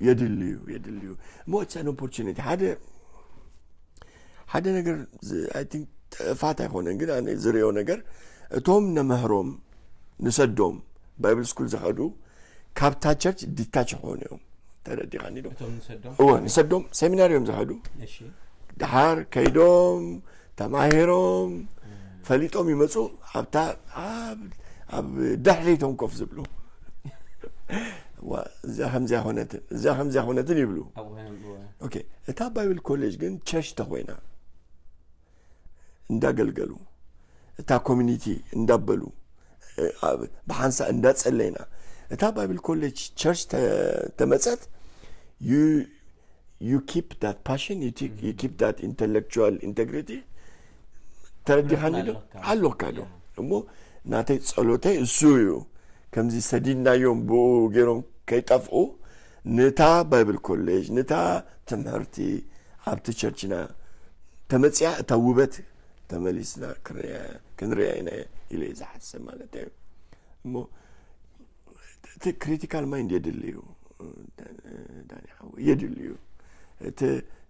የድልዩ የድልዩ እሞ it's an opportunity ሓደ ሓደ ነገር I think ጥፋት ኣይኮነን ግን ኣነ ዝሪኦ ነገር እቶም ነምህሮም ንሰዶም ባይብል ስኩል ዝኸዱ ካብታ ቸርች ዲታች ይኾኑ እዮም ተረዲኻኒ ዶ እቶም ንሰዶም እወ ንሰዶም ሴሚናሪ እዮም ዝኸዱ እሺ ድሓር ከይዶም ተማሂሮም ፈሊጦም ይመፁ ኣብታ ኣብ ድሕሪቶም ኮፍ ዝብሉ እዛ ከምዚያ ኮነትን እዛ ከምዚያ ኮነትን ይብሉ እታ ባይብል ኮሌጅ ግን ቸርች ተኮይና እንዳገልገሉ እታ ኮሚኒቲ እንዳበሉ ብሓንሳ እንዳፀለይና እታ ባይብል ኮሌጅ ቸርች ተመፀት you keep that passion you, take, you keep that intellectual integrity ተረዲኻኒ ዶ ኣሎካ ዶ እሞ ናተይ ጸሎተይ እሱ እዩ ከምዚ ሰዲድናዮም ብኡ ገይሮም ከይጠፍኡ ንታ ባይብል ኮሌጅ ንታ ትምህርቲ ኣብቲ ቸርችና ተመፅያ እታ ውበት ተመሊስና ክንሪያ ኢና ኢለ ዝሓስብ ማለት እዩ እሞ እቲ critical mind የድሊ እዩ ዳኒ ሓወይ የድሊ እዩ እቲ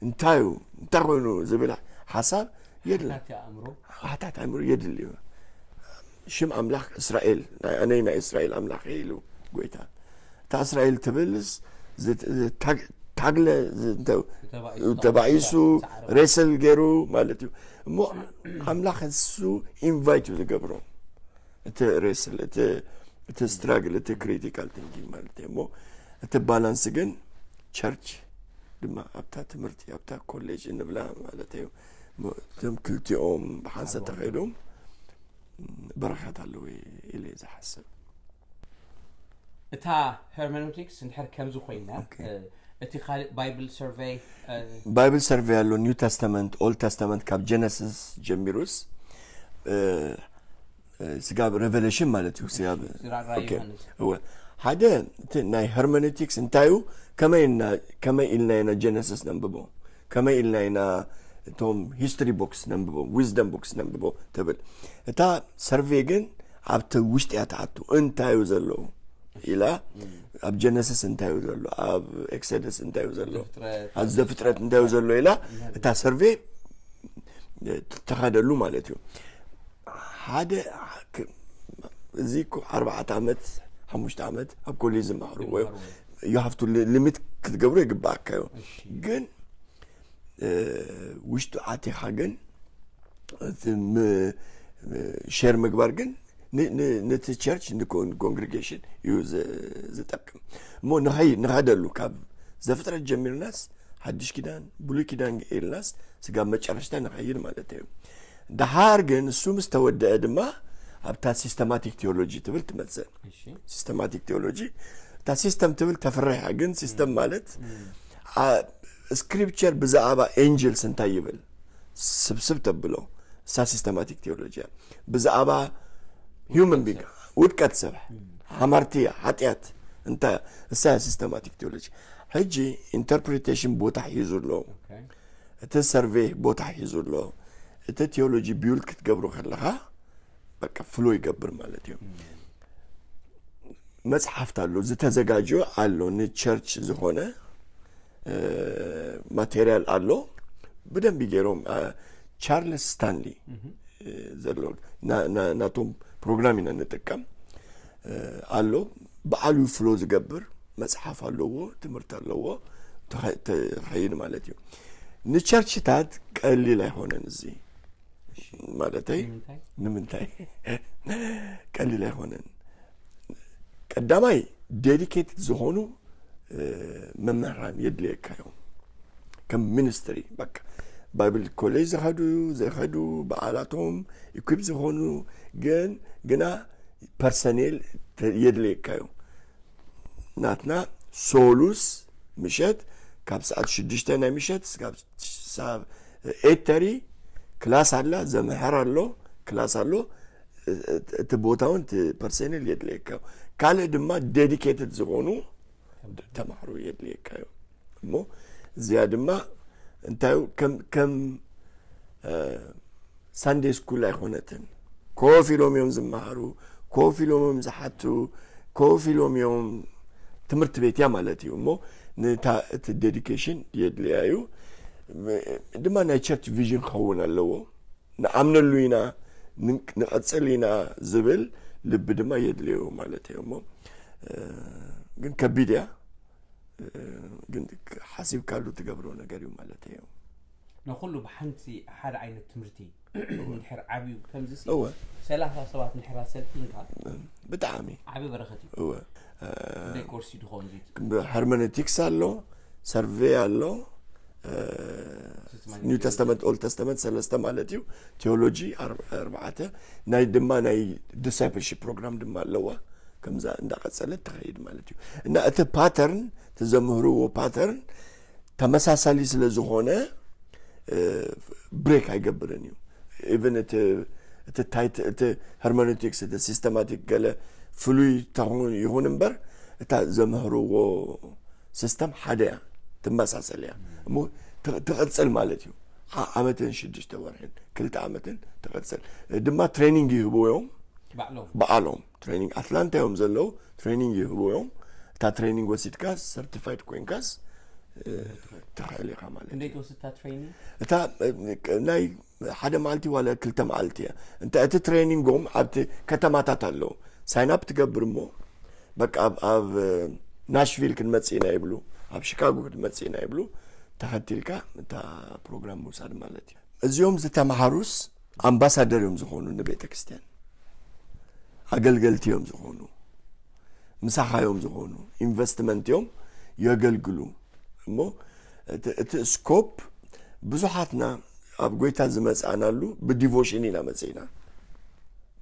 እንታይ እዩ እንታይ ኮይኑ ዝብል ሓሳብ የድሊ ናቲ ኣእምሮ ሓታት ኣእምሮ የድሊ እዩ ሽም ኣምላኽ እስራኤል ናይ ኣነይ ናይ እስራኤል ኣምላኽ ኢሉ ጎይታ እታ እስራኤል ትብልስ ታግለ ተባኢሱ ሬስል ገይሩ ማለት እዩ እሞ ኣምላኽ እሱ ኢንቫይት እዩ ዝገብሮም እቲ ሬስል እቲ ስትራግል እቲ ክሪቲካል ቲንኪንግ ማለት እዩ እሞ እቲ ባላንስ ግን ቸርች ድማ ኣብታ ትምህርቲ ኣብታ ኮሌጅ እንብላ ማለት እዩ እቶም ክልቲኦም ብሓንሳብ ተኸይዶም በረኸት ኣለዎ ኢለ ዝሓስብ እታ ሄርሜኖቲክስ እንድሕር ከምዚ ኮይና እቲ ካልእ ባይብል ሰርቨይ ባይብል ሰርቨይ ኣሎ ኒው ተስተመንት ኦልድ ተስተመንት ካብ ጀነሲስ ጀሚሩስ ስጋብ ሬቨሌሽን ማለት እዩ ስጋብ ሓደ እቲ ናይ ሄርሜኖቲክስ እንታይ እዩ ከመይ ኢልና ኢና ጀነሲስ ነንብቦ ከመይ ኢልና ኢና እቶም ሂስትሪ ቦክስ ነንብቦ ዊዝደም ቦክስ ነንብቦ ትብል እታ ሰርቬ ግን ኣብቲ ውሽጢ እያ ትኣቱ እንታይ እዩ ዘለዉ ኢላ ኣብ ጀነሲስ እንታይ እዩ ዘሎ ኣብ ኤክሰደስ እንታይ እዩ ዘሎ ኣብ ዘፍጥረት እንታይ እዩ ዘሎ ኢላ እታ ሰርቬ ተኻደሉ ማለት እዩ ሓደ እዚ ኣርባዕተ ዓመት ሓሙሽተ ዓመት ኣብ ኮሌጅ ዝመሃሩ ወይ you have to limit ክትገብሮ ይግባኣካ እዩ ግን ውሽጡ ኣቲኻ ግን ሸር ምግባር ግን ነቲ ቸርች ንኮንግሪጌሽን እዩ ዝጠቅም እሞ ንኸደሉ ካብ ዘፍጥረት ጀሚርናስ ሓድሽ ኪዳን ብሉይ ኪዳን ኢልናስ ስጋብ መጨረሽታ ንኸይድ ማለት እዩ ድሓር ግን እሱ ምስ ተወደአ ድማ ኣብታ ሲስተማቲክ ቴዎሎጂ ትብል ትመፅእ ሲስተማቲክ ቴዎሎጂ እታ ሲስተም ትብል ተፍርሕ ግን ሲስተም ማለት ስክሪፕቸር ብዛዕባ ኤንጅልስ እንታይ ይብል ስብስብ ተብሎ እሳ ሲስተማቲክ ቴዎሎጂ ብዛዕባ ሂውመን ቢንግ ውድቀት ሰብ ሓማርቲ ሓጢኣት እንታይ እሳ ሲስተማቲክ ቴዎሎጂ ሕጂ ኢንተርፕሪቴሽን ቦታ ሒዙ ኣሎ እቲ ሰርቬ ቦታ ሒዙ ኣሎ እቲ ቴዎሎጂ ቢውልድ ክትገብሮ ከለኻ በቃ ፍሎ ይገብር ማለት እዩ መፅሓፍቲ ኣሎ ዝተዘጋጀ ኣሎ ንቸርች ዝኾነ ማቴሪያል ኣሎ ብደንብ ገይሮም ቻርልስ ስታንሊ ዘሎ ናቶም ፕሮግራም ኢና ንጥቀም ኣሎ በዓሉ ፍሎ ዝገብር መፅሓፍ ኣለዎ ትምህርቲ ኣለዎ ተኸይድ ማለት እዩ ንቸርችታት ቀሊል ኣይኮነን እዚ ማለተይ ንምንታይ ቀሊል ኣይኮነን ቀዳማይ ዴዲኬትድ ዝኾኑ መምህራን የድልየካ እዮም ከም ሚኒስትሪ በቃ ባይብል ኮሌጅ ዝኸዱ ዘይኸዱ በዓላቶም ኢኩፕ ዝኾኑ ግን ግና ፐርሰኔል የድልየካ እዩ ናትና ሶሉስ ምሸት ካብ ሰዓት ሽዱሽተ ናይ ምሸት ስጋብ ሳብ ኤተሪ ክላስ ኣላ ዘምሕር ኣሎ ክላስ ኣሎ እቲ ቦታ እውን እቲ ፐርሰኔል የድልየካ ካልእ ድማ ዴዲኬትድ ዝኾኑ ተማሃሩ የድልየካ እዩ እሞ እዚኣ ድማ እንታይ ከም ሳንዴ ስኩል ኣይኮነትን ኮፍ ኢሎም እዮም ዝመሃሩ ኮፍ ኢሎም እዮም ዝሓቱ ኮፍ ኢሎም እዮም ትምህርቲ ቤት እያ ማለት እዩ። እሞ ነታ እቲ ዴዲኬሽን የድልያ እዩ። ድማ ናይ ቸርች ቪዥን ክኸውን ኣለዎ። ንኣምነሉ ኢና፣ ን- ንቐጽል ኢና ዝብል ልቢ ድማ የድልዮ ማለት እዩ። እሞ እ፣ ግን ከቢድ እያ። እ፣ ግን ሓሲብካሉ ትገብሮ ነገር እዩ ማለት እዩ። ንኩሉ ብሓንቲ ሓደ ዓይነት ትምህርቲ እንድሕር ዓብዩ ከምዚ ሲ እወ ሰላሳ ሰባት እንድሕር ኣሰልጢንካ ብጣዕሚ ዓቢ በረኸት እዩ። እወ ክንደይ ኮርስ እዩ ድኸውን እዚ? ሀርመኔቲክስ ኣሎ፣ ሰርቬይ ኣሎ፣ ኒው ተስተመንት ኦልድ ተስተመንት ሰለስተ ማለት እዩ። ቴዎሎጂ ኣር- ኣርባዕተ፣ ናይ ድማ ናይ ዲሳይፕልሺፕ ፕሮግራም ድማ ኣለዋ። ከምዛ እንዳቀጸለት ትኸይድ ማለት እዩ። እና እቲ ፓተርን፣ እቲ ዘምህርዎ ፓተርን ተመሳሳሊ ስለ ዝኾነ ብሬክ ኣይገብርን እዩ። ኢቨን እቲ እቲ ታይት እቲ ሄርሜኖቲክስ እቲ ሲስተማቲክ ገለ ፍሉይ ተኾን ይኹን እምበር፣ እታ ዘምህርዎ ሲስተም ሓደ እያ፣ ትመሳሰል እያ። እሞ ት- ትቕጽል ማለት እዩ። ዓ- ዓመትን ሽዱሽተ ወርሕን ክልተ ዓመትን ትቕጽል። ድማ ትሬኒንግ ይህብዎም ባዕሎም ባዕሎም። ትሬኒንግ ኣትላንታ እዮም ዘለዉ። ትሬኒንግ ይህብዎም። እታ ትሬኒንግ ወሲድካስ ሰርቲፋይድ ኮይንካስ እ፣ ትኽእል ኢኻ ማለት ክንደይ እዩ። ትወስድታ ትሬኒንግ? እታ እ፣ ናይ ሓደ መዓልቲ ዋላ ክልተ መዓልቲ እያ። እንተ እቲ ትሬኒንጎም ኣብቲ ከተማታት ኣለዉ። ሳይን ኣፕ ትገብር እሞ በቃ ኣብ- ኣብ እ፣ ናሽቪል ክንመጽእ ኢና ይብሉ፣ ኣብ ሺካጎ ክንመጽእ ኢና ይብሉ። ተኸቲልካ እታ ፕሮግራም ምውሳድ ማለት እዩ። እዚኦም ዝተምሃሩስ ኣምባሳደር እዮም ዝኾኑ ንቤተ ክርስቲያን፣ ኣገልገልቲ እዮም ዝኾኑ፣ ምሳኻ እዮም ዝኾኑ፣ ኢንቨስትመንት እዮም፣ የገልግሉ። እሞ እቲ- እቲ ስኮፕ ብዙሓትና ኣብ ጎይታ ዝመጻእናሉ ብዲቮሽን ኢና መጺእና፣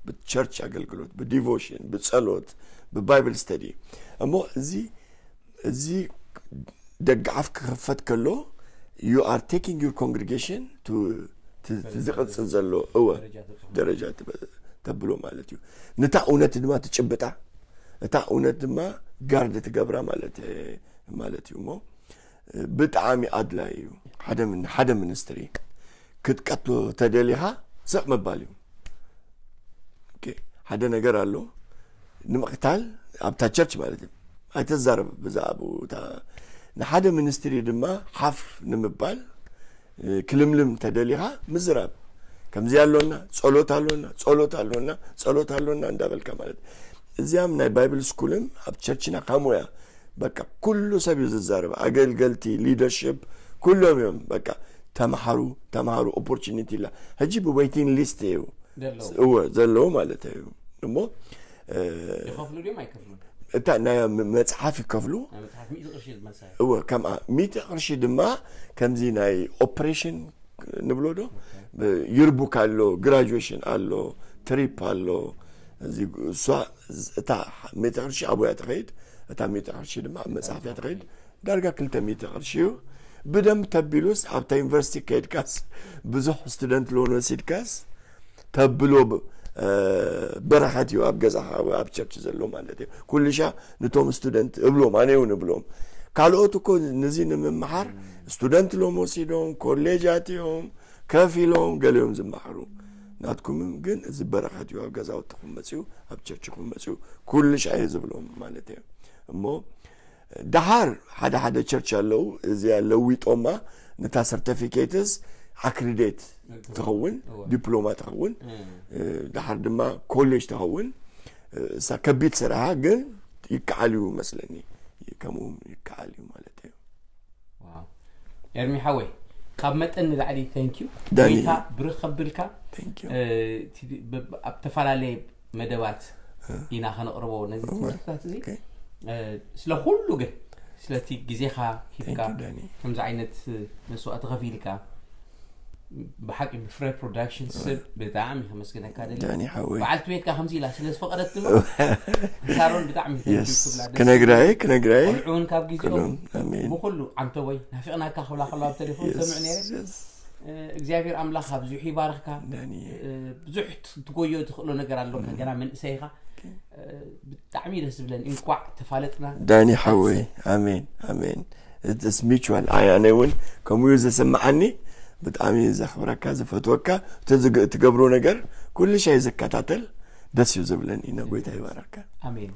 ብቸርች ኣገልግሎት፣ ብዲቮሽን፣ ብጸሎት፣ ብባይብል ስተዲ። እሞ እዚ እዚ ደጋዓፍ ክኸፈት ከሎ you are taking your congregation to to- to ዝቕጽል ዘሎ እወ ደረጃ ተብጽሖ። ደረጃ ትበ- ተብሎ ማለት እዩ። ነታ እውነት ድማ ትጭብጣ፣ እታ እውነት ድማ ጋርድ ትገብራ ማለት ማለት እዩ። እሞ ብጣዕሚ ኣድላይ እዩ። ሓደ ምን ሓደ ሚኒስትሪ ክትቀትሎ ተደሊኻ ስቕ ምባል እዩ። ኦኬ፣ ሓደ ነገር ኣሎ ንምቕታል ኣብታ ቸርች ማለት እዩ። ኣይተዛረብ ብዛዕባኡ። እታ ንሓደ ሚኒስትሪ ድማ ሓፍ ንምባል እ፣ ክልምልም ተደሊኻ ምዝራብ። ከምዚ ኣሎና፣ ጸሎት ኣሎና፣ ጸሎት ኣሎና፣ ጸሎት ኣሎና እንዳበልካ ማለት። እዚኣም ናይ ባይብል ስኩልም ኣብ ቸርችና ከምኡ እያ። በቃ ኩሉ ሰብ እዩ ዝዛረብ፣ ኣገልገልቲ፣ ሊደርሽፕ ኩሎም እዮም። በቃ ተምሃሩ፣ ተምሃሩ፣ ኦፖርቹኒቲ ኢላ። ሕጂ ብዌይቲንግ ሊስት እዩ ዘለዉ እወ ዘለዉ ማለት እዩ። እሞ እ፣ ይኸፍሉ ድዮም ኣይከፍሉን? እታ ናይ ም- መጽሓፍ ይከፍሉ። ናይ መጽሓፍ ሚእቲ ቅርሺ ዝመልሳ እዩ። እወ ከምኣ ሚእቲ ቅርሺ ድማ ከምዚ ናይ ኦፕሬሽን ንብሎ ዶ፣ ይርቡክ ኣሎ፣ ግራጁዌሽን ኣሎ፣ ትሪፕ ኣሎ። እዚ እሷ እታ ሚእቲ ቅርሺ ኣብያ ትኸይድ፣ እታ ሚእቲ ቅርሺ ድማ ኣብ መጽሓፍያ ትኸይድ። ዳርጋ ክልተ ሚእቲ ቅርሺ እዩ። ብደንብ ተቢሉስ ኣብታ ዩኒቨርሲቲ ከይድካስ ብዙሕ ስቱደንት ሎን ወሲድካስ ተብሎ ብ- እ፣ በረኸት እዩ ኣብ ገዛኻ ኣብ ቸርች ዘሎ ማለት እዩ። ኩልሻ ነቶም ስቱደንት እብሎም ኣነ እውን እብሎም። ካልኦት እኮ ነዚ ንምምሓር ስቱደንት ሎም ወሲዶም ኮሌጃት እዮም ከፊሎም ገሊኦም ዝመሃሩ። ናትኩም ግን እዚ በረኸት እዩ ኣብ ገዛውትኹም መፅኡ ኣብ ቸርችኹም መፅኡ ኩልሻ እየ ዝብሎም ማለት እዩ። እሞ ደሓር ሓደ ሓደ ቸርች ኣለዉ እዚኣ ለዊጦማ ነታ ሰርተፊኬትስ ኣክሪዴት ትኸውን እወ። ዲፕሎማ ትኸውን እ፣ እ፣ ደሓር ድማ ኮሌጅ ትኸውን። እ፣ እሳ ከቢድ ስራሓ ግን ይከዓል እዩ መስለኒ። ከምኡ ይከዓል እዩ ማለት እዩ። ዋው። ኤርሚ ሓወይ ካብ መጠን ንላዕሊ thank you ዳኒ። ጎይታ ብርኽ ከብልካ። Thank you። እ፣ እቲ ብ- ኣብ ተፈላለየ መደባት ኢና ከነቕርቦ ነዚ ትምህርትታት እዚ። Okay። እ፣ ስለ ኩሉ ግን ስለቲ ግዜኻ ሂብካ Thank you ዳኒ። ከምዚ ዓይነት መስዋእቲ ከፊልካ ብሓቂ ብፍረ ፕሮዳክሽን ስም ብጣዕሚ ከመስግነካ ደሊ። ዳኒ ሓወይ። በዓልቲ ቤትካ ከምዚ ኢላ ስለ ዝፈቐደት ድማ ሳሮን ብጣዕሚ thank you የስ ክብላ ደስ ክነግራየ ክነግራየ ቆልዑ እውን ካብ ግዜኦም ክሎም ኣሜን። ብኩሉ ዓንተቦይ ናፊቕናካ ክብላ ከሎ ኣብ ቴሌፎን የስ ሰምዕ ነይረ። የስ እ፣ እግዚኣብሔር ኣምላኽ ኣብዚሑ ይባርኽካ። ዳኒ እ፣ ብዙሕ ትጎዮ ትኽእሎ ነገር ኣሎካ ገና መንእሰይ ኢኻ። እ፣ ብጣዕሚ ደስ ዝብለኒ እንኳዕ ተፋለጥና። ዳኒ ሓወይ ኣሜን ኣሜን። It's mutual። ኣይ ኣነ እውን ከምኡ እዩ ዝስምዓኒ። ብጣዕሚ ዘኽብረካ ዝፈትወካ እቲ ዝግ- ትገብሮ ነገር ኩሉ ሻይ ዝከታተል ደስ እዩ ዝብለኒ። ነጎይታ ይባረካ። ኣሜን።